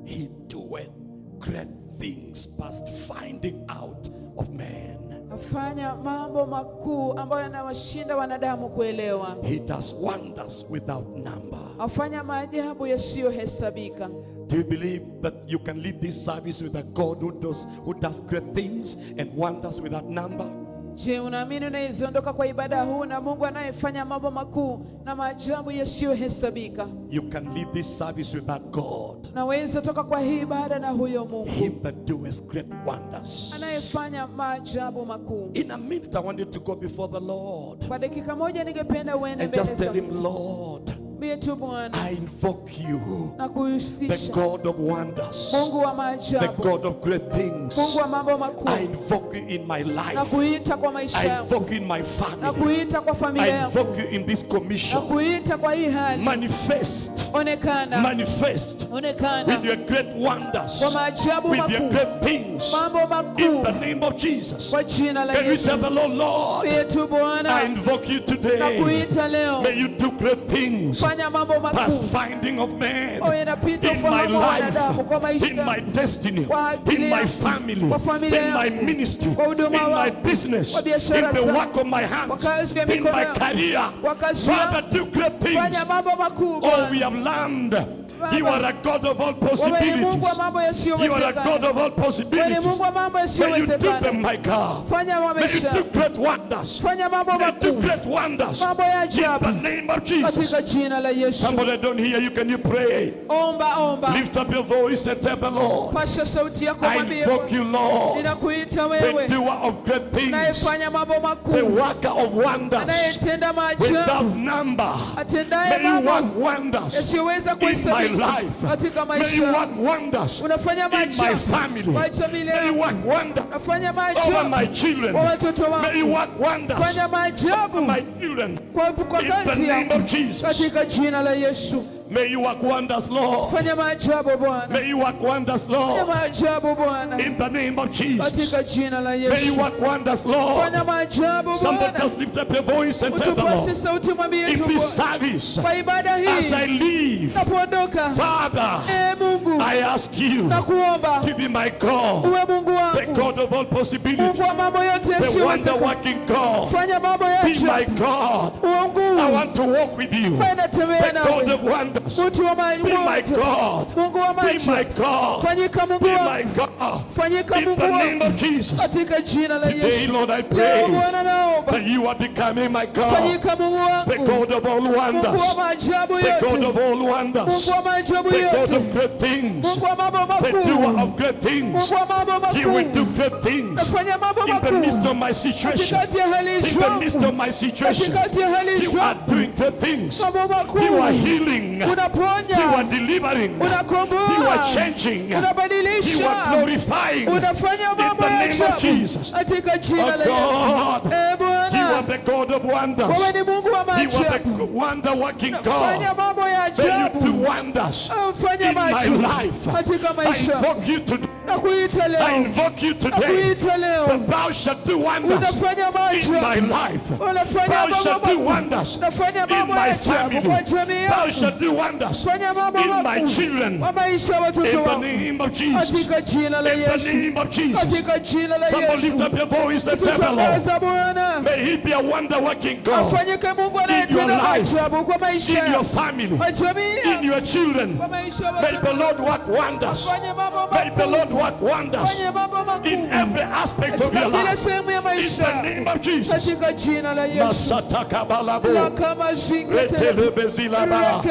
He doeth great things past finding out of man. Afanya mambo makuu ambayo yanawashinda wanadamu kuelewa. He does wonders without number. Afanya maajabu yasiyohesabika. Do you believe that you can lead this service with a God who does great things and wonders without number? Je, unaamini unaizondoka kwa ibada huu na Mungu anayefanya mambo makuu na maajabu yasiyohesabika? You can lead this service with that God. Unaweza toka kwa hii ibada na huyo Mungu Him that doeth great wonders. anayefanya maajabu makuu. In a minute, I want you to go before the Lord Kwa dakika moja ningependa uende and mbele just tell za him, Lord, Mwambie tu Bwana I invoke you, na the kuhusisha God of wonders, Mungu wa the maajabu, God of great things. Mungu wa mambo makuu, I invoke you in my na life. kuita kwa maisha I yangu, invoke you in my na family. kuita kwa familia I yangu, invoke you in this na commission. kuita kwa hii hali. Manifest, Onekana, manifest with onekana your great wonders, kwa maajabu with your makuu, great things. mambo In makuu, the name of Jesus. kwa jina la Can we Yesu. tell the Lord, Lord, Mwambie tu I Bwana, invoke you na today. kuita leo, May you do great things fanya mambo past makuu finding of man Oh, yanapita in my ufahamu wa wanadamu kwa life, maisha in my destiny, kwa akili in my yangu, family, kwa familia in my yangu, ministry, kwa huduma in my wangu, business, kwa biashara in the zangu, work of my hands, kwa kazi ya in mikono my yangu, career. kwa kazi Father, yangu. do great things. Fanya mambo makuu Oh, Bwana. we have learned You Baba, are a God of all wewe ni Mungu wa possibilities. mambo You are a yasiyowezekana. God of all Wewe ni possibilities. Mungu wa mambo May you do yasiyowezekana. them, my God. Fanya May you maisha, do great wonders. fanya mambo May you do makuu, great wonders. mambo ya In the ajabu name of Jesus. katika jina la Yesu. Somebody don't hear you. Can you pray? Omba, omba, Lift up your voice and tell the Lord, pasha sauti yako, I mwambie invoke you, Lord, ninakuita the wewe doer of great things, unayefanya mambo the makuu, worker of wonders anayetenda maajabu, without number. atendaye May you mambo work wonders yasiyoweza in my kuhesabika life. katika May you maisha. work wonders Unafanya in my maajabu family. kwa jamii May you yangu, work wonders unafanya over maajabu my children. kwa watoto May you wangu, work wonders fanya maajabu my children. kwa In the kazi name yangu of Jesus. katika jina la Yesu. May you work wonders, Lord. Fanya maajabu Bwana, May you work wonders, fanya Lord. maajabu Bwana In the name of Jesus. katika jina la May you Yesu. work wonders, Lord. Fanya maajabu Somebody Bwana, just lift up your voice and tell the utupase Lord. sauti, mwambie In tu this Bwana, service, kwa ibada as I hii leave, napoondoka, Father, ee Mungu, I ask you nakuomba to be my God, uwe Mungu the wangu, God of all Mungu possibilities, wa mambo yote the wonder yasiyowezekana. working God. Fanya mambo ya Be my ajabu, God. uwe I Mungu, want to walk with you, wewe natembea the God nawe, of wonders. mtu wa Be my maajabu, God. Mungu wa Be my maajabu, God. fanyika Mungu Be my wangu, God. fanyika In Mungu the name wangu of Jesus. katika jina la Today, Yesu. Lord, I Leo pray Bwana naomba that you are becoming my God, fanyika Mungu the wangu, God of all Mungu wa wonders, maajabu the God yote, of all wonders, Mungu wa maajabu the God yote, of great things, Mungu wa mambo the doer makuu, of great things. Mungu wa mambo He will do makuu, great things nafanya mambo in the midst makuu of my situation. katikati ya hali In the midst zangu, of my situation, katikati ya hali you are zangu, doing great things. mambo You makuu, are healing. You are unaponya, delivering. You are unakomboa, changing. You unabadilisha, are glorifying. unafanya In mambo the ya name of ajabu Jesus. katika jina Oh la Yesu. God, Ee you are Bwana, the God of wonders. wewe ni Mungu wa You are maajabu, the wonder working fanya God. mambo ya May you ajabu, do wonders fanya in my maajabu life. katika I maisha. invoke you today. Nakuita I leo, invoke you today. nakuita leo, That thou shalt do wonders unafanya in my maajabu, life. unafanya Thou mambo shalt do makuu, wonders unafanya in mambo ya my ajabu family. kwa jamii Thou yangu, shalt do wonders fanya mambo in my makuu children. kwa maisha ya watoto In the wangu name of Jesus. katika jina la In the Yesu, name of Jesus. katika jina la Somebody lift Yesu. up your voice and tell the Lord. Tutangaza Bwana May he be a wonder working God afanyike Mungu anayetenda life, maajabu kwa maisha in your yako, family, kwa jamii in yako, your children. kwa maisha ya May the watoto. Lord work wonders. Fanye mambo May the makuu, Lord work wonders fanye mambo in makuu every aspect of katika your kila life. sehemu ya In the maisha, name of Jesus. katika jina la Yesu. Masatakabalabo. Lakamazikete Retelebezilaba.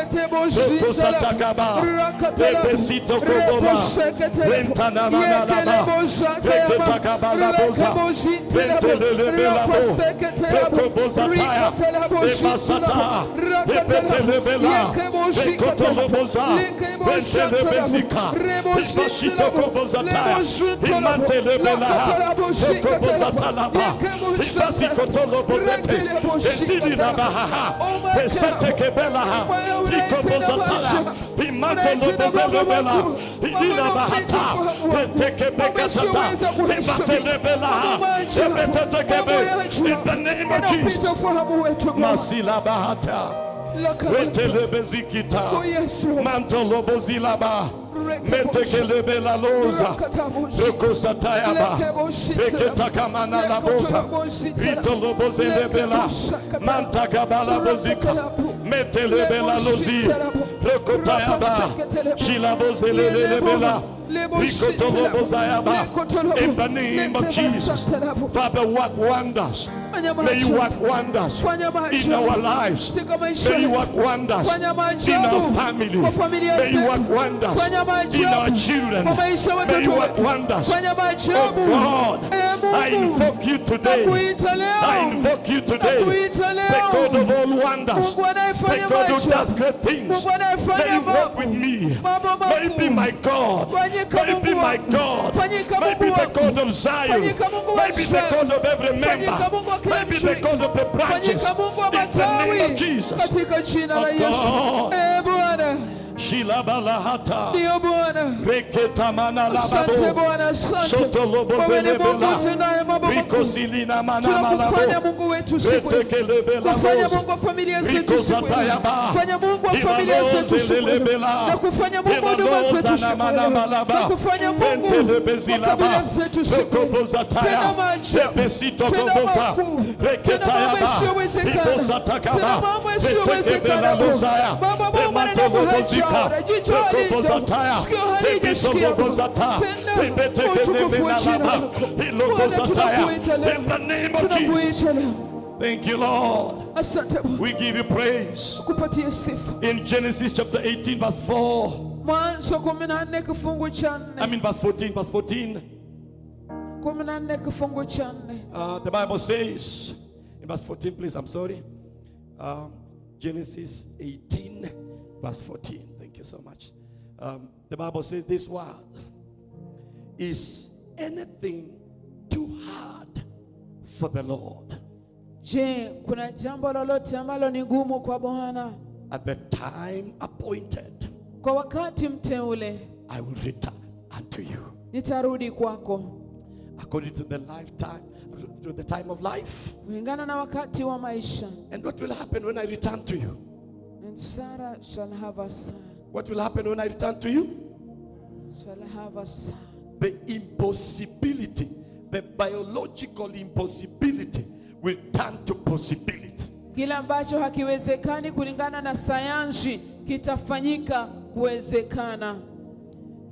Rekosatakaba. Rebesitokobola. Rentanamanalaba. Reketakabalabozа. Rentelelebelabo. Rekobozataya. Rebasata. Repetelebela. Rekotoloboza. Rentelebezika. Rebasitokobozataya. Imantelebelaha. Rekobozatalaba. Rebasikotolobozete. Entililabahaha. Pesetekebelaha. Rikobozatala. Imantolobozelebela. Ililabahata. Retekebekatata. Rebatelebelaha. Rebetetekebe. In the name of Jesus. Inapita ufahamu wetu Bwana. Masilabahata. Lakamasa. Retelebezikita. Oh, yes, Lord. Mantolobozilaba. Metekelebela loza. Rekosatayaba. Reketakamana laboza. Ritolobozelebela. Mantakabala bozika. Metelebela lozi. Rekotayaba. Shilabozelelebela. Rikotolobozayaba. In the name of Jesus. Father, work wonders. May you work wonders in our lives. Katika maisha May you yetu. work wonders Fanya in our maajabu family. kwa familia May you zetu. work wonders Fanya in our maajabu children. kwa maisha ya May you watoto work wetu. wonders. Fanya Oh maajabu. God, Ee I Mungu, invoke you today. nakuita I leo, invoke you today. nakuita The God leo, of all wonders. Mungu The anayefanya God who maajabu, does great things. Mungu May anayefanya you walk with mambo me. mambo May you be makuu. my God. Fanyika May you be Mungu my wangu. God. Fanyika May you be Mungu the wangu. God of Zion. Fanyika Mungu wa May you be the Israeli. God of every member. Fanyika Mungu wa kila May you be the mshirika. God of the branches. Fanyika Mungu wa In the name of matawi Jesus. katika jina Oh la Yesu. God. Ee Bwana, Shilabalahata. ndiyo Bwana. Reketamana Asante lababo. Bwana, asante. Wewe ni Mungu Sotolobozelebela. utendaye mambo makuu. Rikosilina Tunakufanya manamalabo. Mungu wetu siku hii. Retekelebela Kufanya boza. Mungu wa familia zetu siku hii. Rikozatayaba. Fanya Mungu wa familia zetu siku hii. Ilalozelelela. Na kufanya Mungu wa huduma zetu siku hii. Na kufanya Mungu wa Pentelebezilaba. kabila zetu siku hii. Rekobozataya. Tenda maajabu. Tenda Rebesitokoboza. makuu. Tenda mambo Reketayaba. yasiyowezekana. Ribozatakaba. Tenda mambo yasiyowezekana. Retekebela lozaya. Mambo ambayo mwanadamu Rematolobozika. Bora, jicho Rekobozataya, sikio halijasikia. Episobozata, Tenda kwa utukufu wa jina Ebetekenemenalaba, lako. Bwana, Ilogozataya. tunakuita leo. In the name of Jesus. Tunakuita leo. Thank you, Lord. Asante Bwana, We give you praise. kupatia sifa. In Genesis chapter 18, verse 4, Mwanzo 14 kifungu cha I 4, mean, verse 14, verse 14. 14 kifungu cha 4. The Bible says, in verse 14, please, I'm sorry. Genesis 18, verse 14. Thank you so much. The Bible says this word: "Is anything too hard for the Lord?" Je, kuna jambo lolote ambalo ni gumu kwa Bwana? At the time appointed, Kwa wakati mteule I will return unto you. Nitarudi kwako. According to the lifetime, to the time of life. Kulingana na wakati wa maisha. And what will happen when I return to you? And Sarah shall have a son, What will happen when I return to you? Shall have a son. The impossibility, the biological impossibility will turn to possibility. Kile ambacho hakiwezekani kulingana na sayansi kitafanyika kuwezekana.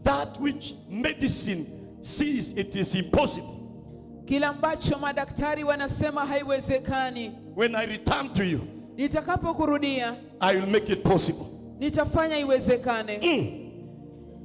That which medicine sees it is impossible. Kile ambacho madaktari wanasema haiwezekani, When I return to you, nitakapokurudia I will make it possible. Nitafanya iwezekane.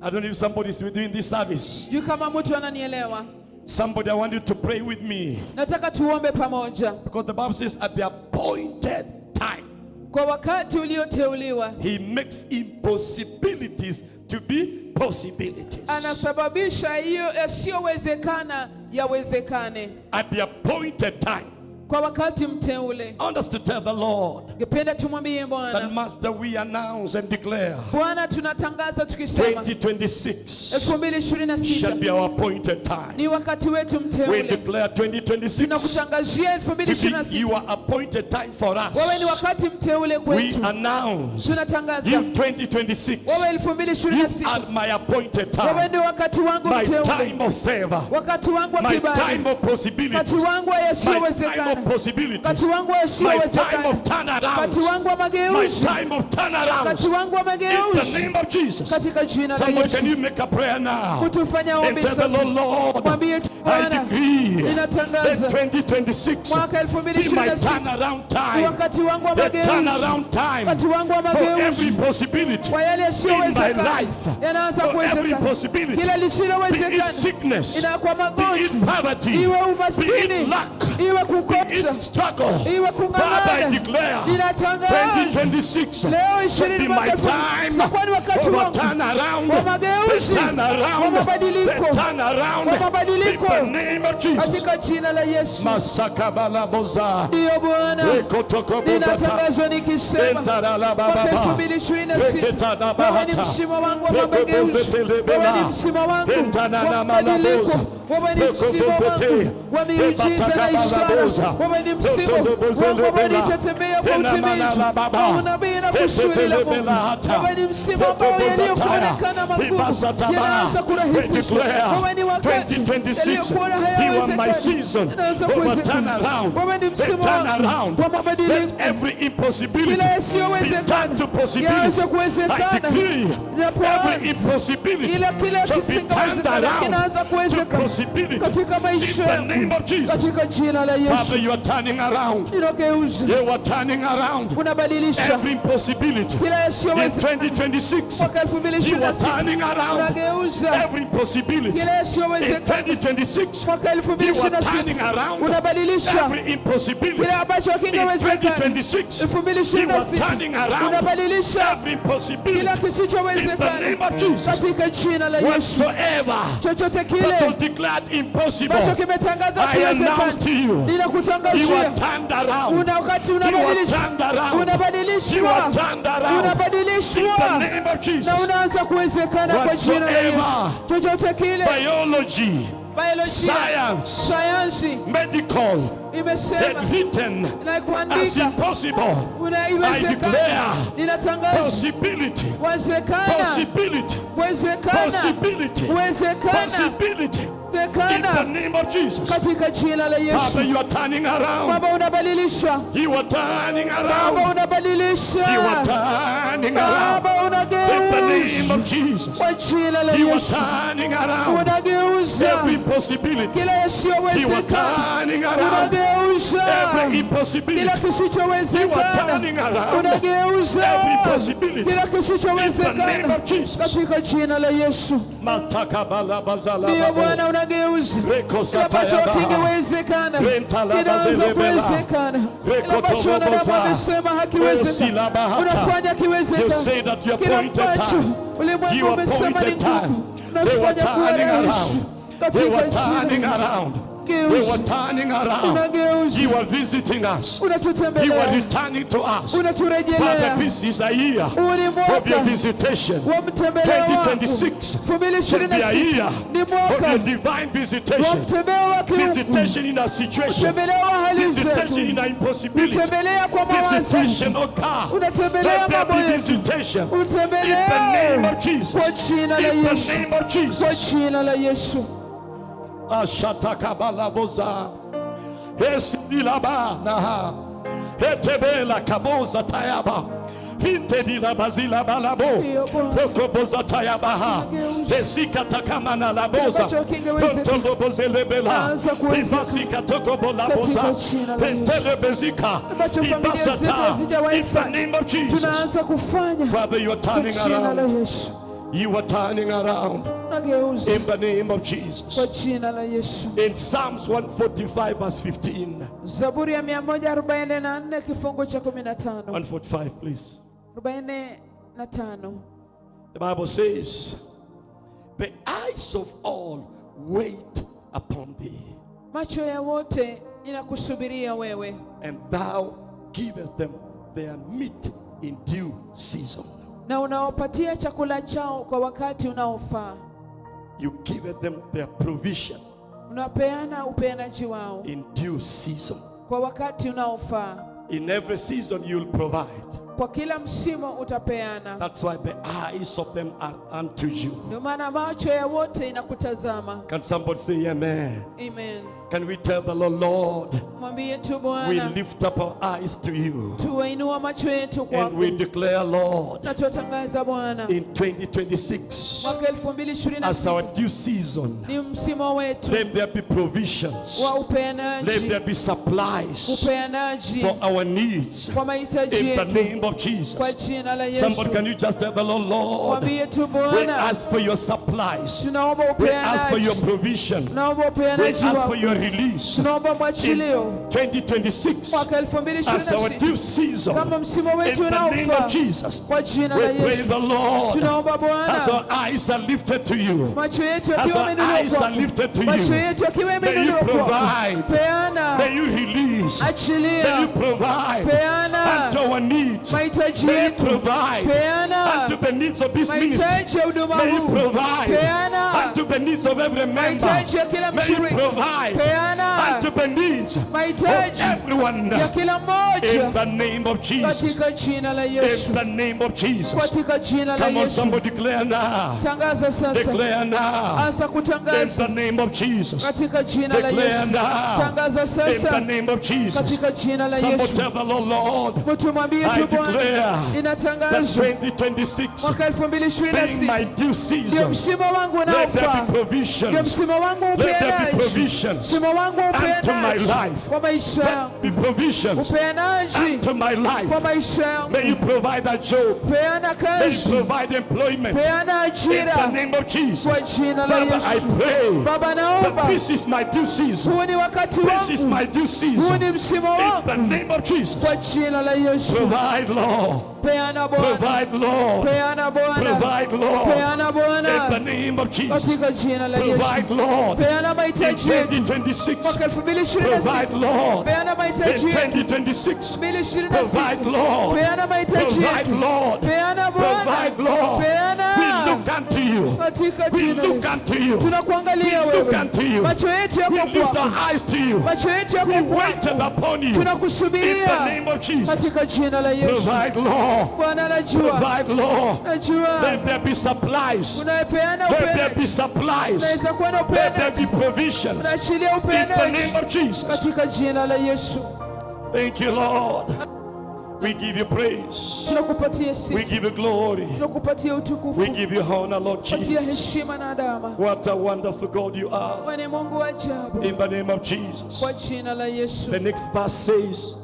I don't know if somebody is with you in this service. Sijui kama mtu ananielewa. Somebody, I want you to pray with me. Nataka tuombe pamoja. Because the Bible says, at the appointed time, Kwa wakati ulioteuliwa He makes impossibilities to be possibilities. Anasababisha hiyo yasiyowezekana yawezekane. At the appointed time. Kwa wakati mteule. I want us to tell the Lord Ningependa tumwambie that, Bwana, Master, we announce and declare Bwana, tunatangaza tukisema 2026 2026 shall be our appointed time. Ni wakati wetu We mteule. declare 2026 Tunakutangazia to be 2026 your appointed time for wewe ni us. wakati mteule We kwetu. announce Tunatangaza you 2026, wewe you 2026 are my appointed wewe time, ndio wakati wangu my mteule, time of favor, wakati wangu wa my kibali, time of wakati possibilities, wangu wa my time yasiyowezekana, of possibilities, wakati wangu wa my time yasiyowezekana, of turnaround, wakati wangu wa my mageuzi, time of turnaround. wakati wangu wa In the mageuzi, name of Jesus. katika jina la Somebody, Yesu. can you make a prayer now? Kutufanya And ombi tell the sasa. Lord, Lord, Mwambie tu I Bwana, decree ninatangaza that 2026 mwaka be my 2026 turnaround ni time. wakati wangu wa The mageuzi, turnaround time wakati wangu wa for every mageuzi possibility kwa yale in my yasiyowezekana life. yanaanza For every kuwezekana. possibility. Kila Be it lisilowezekana sickness, inakuwa be it magonjwa, poverty, iwe be umaskini, it lack, iwe be it kukosa, struggle. iwe Father, I kung'ang'ana. declare Ninatangaza 2026 leo shall be 20 my mwaka elfu time itakuwa ni wakati of a wangu turnaround, wa the mageuzi, wa turnaround, the mabadiliko, turnaround wa mabadiliko in the name of Jesus. Katika jina la Yesu. Masakabalaboza, Ndiyo Bwana, Ekotokobozata, ninatangaza nikisema mwaka 2026 wewe ni msimu wangu wa mageuzi, wewe ni msimu wangu wa mabadiliko, wewe ni msimu wangu wa miujiza na ishara, wewe ni msimu wangu ambao nitatembea kwa utimizi wa unabii na kusudi la Mungu. Wewe ni msimu ambao yaliyokuonekana magumu yanaanza kurahisishwa. Wewe ni wakati 2026 yaliyokuwa you are my hayawezekani season yanaanza of a kuwezekana. turnaround. Wewe ni The msimu wangu turnaround. wa Let mabadiliko. every impossibility Kila be yasiyowezekana turned to possibility. yaweze I kuwezekana. decree every Inapoanza impossibility ila kila shall be turned kisingewezekana around kinaanza to kuwezekana possibility. katika In maisha the yangu, name of Jesus. katika jina la Yesu. Father, you are turning around. Ninageuza, You are turning around unabadilisha every impossibility. kila In yasiyowezekana. 2026, Mwaka you are 2026 turning around unageuza every impossibility. kila In yasiyowezekana. 2026, Mwaka you are 2026 turning around unabadilisha every impossibility. kile ambacho In hakingewezekana. 2026, you are 2026 turning around unabadilisha every impossibility. kila In the kisichowezekana name of Jesus, katika jina la Yesu. whatsoever Chochote that was kile declared impossible, ambacho kimetangazwa I announce to kiwezekana, you, you are ninakutangazia turned around. una wakati You are unabadilishwa, turned around. You are unabadilishwa, turned around. In unabadilishwa the name of na Jesus. unaanza kuwezekana kwa jina la Yesu. Whatsoever Chochote kile, biology, biolojia, science, sayansi, medical, Imesema had written na as kuandika impossible, una I iwezekana. declare Ninatangaza possibility, wezekana, possibility, wezekana, possibility, wezekana, possibility. In the wezekana name of Jesus. katika jina la Yesu. Father, you are turning around. Baba unabadilisha, You are turning Baba around. You are unabadilisha, turning around. Baba In the unageuza name of Jesus. kwa jina la You are Yesu, turning around unageuza every possibility. kila You are yasiyowezekana, turning around unageuza every kila impossibility. You are kisichowezekana, turning around unageuza every possibility. kila In the name kisichowezekana of Jesus. katika jina la Yesu. Ndiyo Bwana, unageuza kile ambacho hakingewezekana kinaanza kuwezekana. Kile ambacho wanadamu wamesema hakiwezekani, unafanya You kiwezekana. say that your Kile appointed ambacho time, ulimwengu your umesema ni appointed time, ngumu, they were unafanya kuwa turning rahisi around. They katika were jina turning la Yesu. around. They were turning around. Unageuza, You are visiting us. You are unatutembelea, returning to us. Father, unaturejelea. this is a year Huu ni of your mwaka visitation. wa mtembeleo wako. 2026 should be a 2026 year ni of mwaka your divine wa visitation. mtembeo wa kiungu, Visitation in our situation. mtembeleo wa hali Visitation zetu, in our impossibility. kutembelea kwa mawazo, Visitation, oh God. unatembelea Let there mambo be yetu, visitation. In the utembelea name of Jesus. kwa jina la In the Yesu, name of kwa Jesus. jina la Yesu. Ashatakabalaboza. Esidilaba naha. Etebela kaboza tayaba. Intedilabazila balabo. Ndiyo Bwana. Rokoboza tayabaha. Unageuza. Esikatakamana laboza. Ambacho hakingewezekana. Rotolobozelebela. Anza kuwezekana. Ibasikatokobolaboza. Katika jina la Yesu. Entelebezika. Ambacho familia zetu Ibasata. hazijawahi In the fanya. name of Jesus. Tunaanza kufanya Father, you are kwa turning jina la around. Yesu, You are turning around. unageuza In the name of Jesus. kwa jina la Yesu. In Psalms 145, verse 15. Zaburi ya 144 kifungu cha 15, 145, please. 45. The Bible says, the eyes of all wait upon thee, Macho ya wote inakusubiria wewe, and thou givest them their meat in due season. Na unawapatia chakula chao kwa wakati unaofaa. You giveth them their provision Unapeana upeanaji wao in due season. Kwa wakati unaofaa. In every season, you'll provide. Kwa kila msimu utapeana. That's why the eyes of them are unto you. Ndio maana macho ya wote inakutazama. Can somebody say amen? Amen. Can we tell the Lord, Lord, Mwambie tu we Bwana, lift up our eyes to you tuwainua macho yetu and kwako we declare, Lord, na tuwatangaza Bwana, in 2026, mwaka as our 2026 due season, ni msimu wetu let there be provisions, wa let upeanaji, there be supplies upeanaji for our needs kwa mahitaji in the yetu name of kwa Jesus. jina la Somebody, Yesu. can you just tell the Lord, Lord, Mwambie tu we Bwana, ask for your supplies, tunaomba we ask for your upeanaji, provision, tunaomba we upeanaji ask for wako, your release tunaomba in mwachilio 2026 mwaka as our 2026 due season kama msimu in wetu the name of unaofaa Jesus. kwa jina la We pray Yesu. the Lord Tunaomba as Bwana, our eyes are lifted to you, macho yetu as yakiwa our yameinuliwa eyes are kwako, lifted to macho you, yetu yakiwa may you yameinuliwa kwako, provide, peana, may you release, may you achilia, provide peana unto our needs, mahitaji may you yetu, provide peana unto the needs of this ministry, mahitaji ya huduma may you huu, provide peana unto the needs of every member, mahitaji ya kila may you mshiriki, provide peana unto the needs of mahitaji everyone ya kila mmoja in the name of Jesus. katika jina la Yesu, In the name of Jesus. Katika jina la Come on, Yesu. somebody declare now. Tangaza sasa, Declare now. anza In kutangaza the name of Jesus. katika jina la Declare Yesu. now. Tangaza In the sasa name of Jesus. katika jina la Somebody Yesu. tell the Lord, Lord, Mtu mwambie I tu Bwana, declare that ninatangazwa 2026 mwaka being my 2026 due ndio season, msimu wangu let there unaofaa, be ndio provisions. msimu wangu wa Let there be upeanaji, provisions. msimu wangu wa Unto my upeanaji life. kwa maisha yangu, Be provisions upeanaji unto my kwa life. maisha yangu. May you provide a job. Peana May you kazi, provide employment. Peana In the ajira name of Jesus. kwa jina la Father, I Yesu. pray Baba, that naomba this is my due season. huu ni wakati This is wangu, my due huu season. ni msimu In wangu the name of Jesus. kwa jina la Yesu. Provide, Lord. Peana Bwana, Provide, Lord. Peana Bwana, Provide, Lord. Peana In the Bwana name of Jesus. katika jina la Yesu. Provide, Lord. Peana In mahitaji yetu 2026. mwaka 2026. Provide, Lord. Peana In mahitaji yetu 2026. 2026. Provide, Lord. Peana mahitaji Provide, yetu. Lord. Peana Bwana. Provide, Lord. Peana. We look Look unto you. Katika We jina la look Yesu. unto you. Tunakuangalia We look wewe. unto you. Macho yetu We yako lift kwako. our eyes to you. Macho yetu yako We kwako. waited upon you. In the Tunakusubiria name of Jesus. katika jina la Yesu. Provide, Lord. Bwana najua, Provide, Lord. najua Let there be supplies. unayepeana Let there upeanaji, be supplies. unaweza kuwa na Let there upeanaji, be provisions. unaachilia In the upeanaji name of Jesus. katika jina la Yesu. Thank you, Lord. We give you praise. Tunakupatia We sifa, give you glory. tunakupatia utukufu, We give you honor, Lord patia Jesus. heshima na adama. What a wonderful God you are. Wewe ni Mungu wa ajabu, In the name of Jesus. kwa jina la Yesu. The next verse says,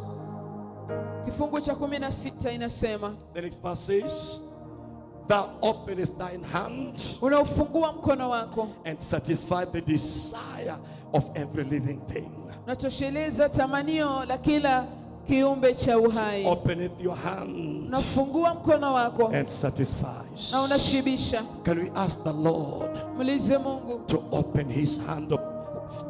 Kifungu cha 16 inasema, the next verse says, Thou openest thine hand unaufungua mkono wako, and satisfy the desire of every living thing. unatosheleza tamanio la kila kiumbe cha uhai. Openeth your hand Unafungua mkono wako and satisfies. na unashibisha. Can we ask the Lord Mlize Mungu to open his hand of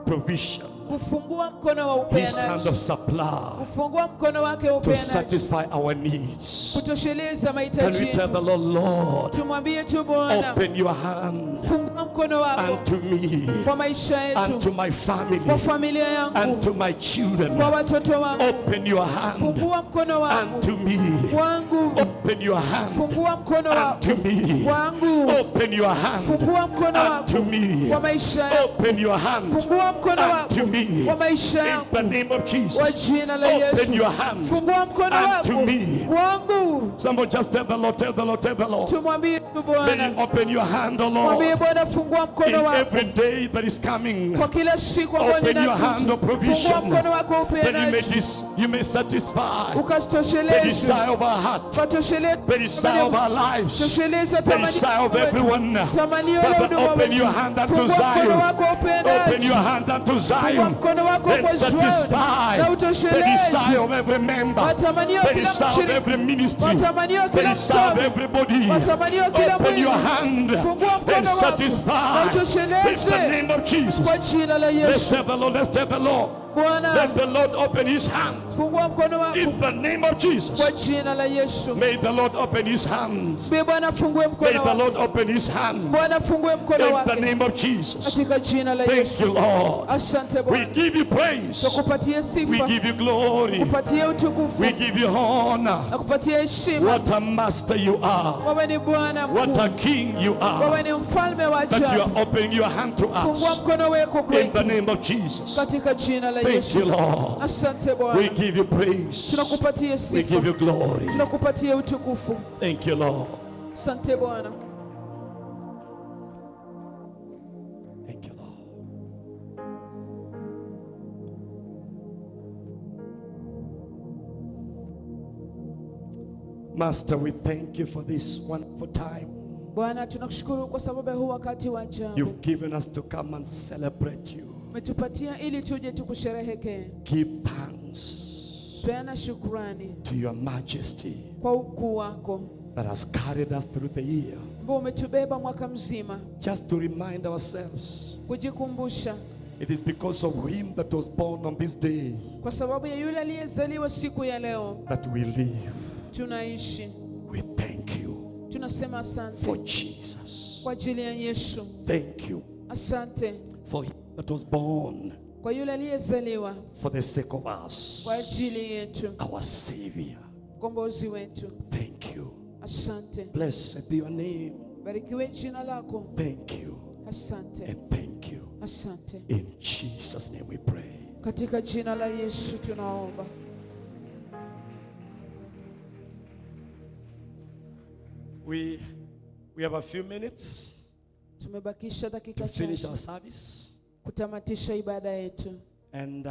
provision, kufungua mkono wa his hand upeanaji, of supply kufungua mkono wake wa to upeanaji, satisfy our needs? kutosheleza Can mahitaji we tell yetu. the Lord, Lord, Tumwambie tu Bwana, open your hand fungua mkono wako unto me, kwa maisha yetu, unto my family, kwa familia yangu, unto my children. kwa watoto wangu. Open your hand Fungua mkono wangu unto me. wangu, Open your hand fungua mkono unto me. wangu, Open your hand fungua mkono unto wako me. kwa maisha yangu, Open your hand fungua mkono wako unto me. kwa maisha In yangu, the name of kwa Jesus. jina la Open Yesu. your hand Fungua mkono unto wako me. wangu. Someone just tell the Lord, tell the Lord, tell the Lord. Tumwambie tu May Bwana, you open your hand, O mwambie Lord. Bwana, fungua In mkono wako every day that is coming, kwa kila siku ambayo open your hand ninakuja. of provision Fungua mkono wako wa that you may, upeanaji, you may satisfy the ukatosheleze, desire of our heart, ukatosheleze the desire of our lives, tosheleza the tamanio desire of letu, everyone. tamanio la Father, huduma open wetu. your hand unto Fungua mkono Zion. wako wa Open upeanaji, your hand unto fungua Zion mkono wako and kwa Zion na satisfy the utosheleze desire of every member, matamanio ya the kila desire of mshirika, every ministry, matamanio ya the kila desire of mtoto, everybody. matamanio ya kila Open mwili. your hand Fungua and mkono wako na satisfy in the utosheleze name of Jesus. kwa jina la Let's Yesu. tell the Lord, let's tell the Lord. Bwana, Let the Lord open his hand fungua mkono wako in the name of Jesus. kwa jina la Yesu. May the Lord open his hand. Mbe Bwana afungue May mkono the wako. Lord open his hand Bwana afungue mkono in the wake name of Jesus. katika jina la Thank Yesu. you, Lord. Asante We Bwana, give you praise. tukupatie We sifa, give you glory. kupatie utukufu We give you honor. na kupatia heshima. What a master you are. Wewe ni Bwana What a mkuu, king you wewe are. ni mfalme wa That you ajabu. are opening your hand to Fungua us mkono wako in the kwetu name of Jesus. katika jina la Thank Yesu. you, Lord. Asante We Bwana, give you praise. tunakupatia We sifa, give you glory. tunakupatia utukufu. Thank you, Lord. Asante Bwana. Thank you, Lord. Master, we thank you for this wonderful time Bwana, tunakushukuru kwa sababu ya huu wakati wa ajabu you've given us to come and celebrate you. umetupatia ili tuje tukusherehekee. Give thanks Peana shukrani to your majesty kwa ukuu wako that has carried us through the year. ambao umetubeba mwaka mzima, Just to remind ourselves, kujikumbusha it is because of him that was born on this day kwa sababu ya yule aliyezaliwa siku ya leo that we live. tunaishi. We thank you Tunasema asante for Jesus. kwa ajili ya Yesu, Thank you asante for him that was born kwa yule aliyezaliwa for the sake of us, kwa ajili yetu, our Savior. mkombozi wetu. Thank you. Asante, Blessed be your name. barikiwe jina lako. Thank you Asante, and thank you. asante. In Jesus' name we pray. Katika jina la Yesu tunaomba. We have a few minutes Tumebakisha to dakika finish chache our service. kutamatisha ibada yetu, And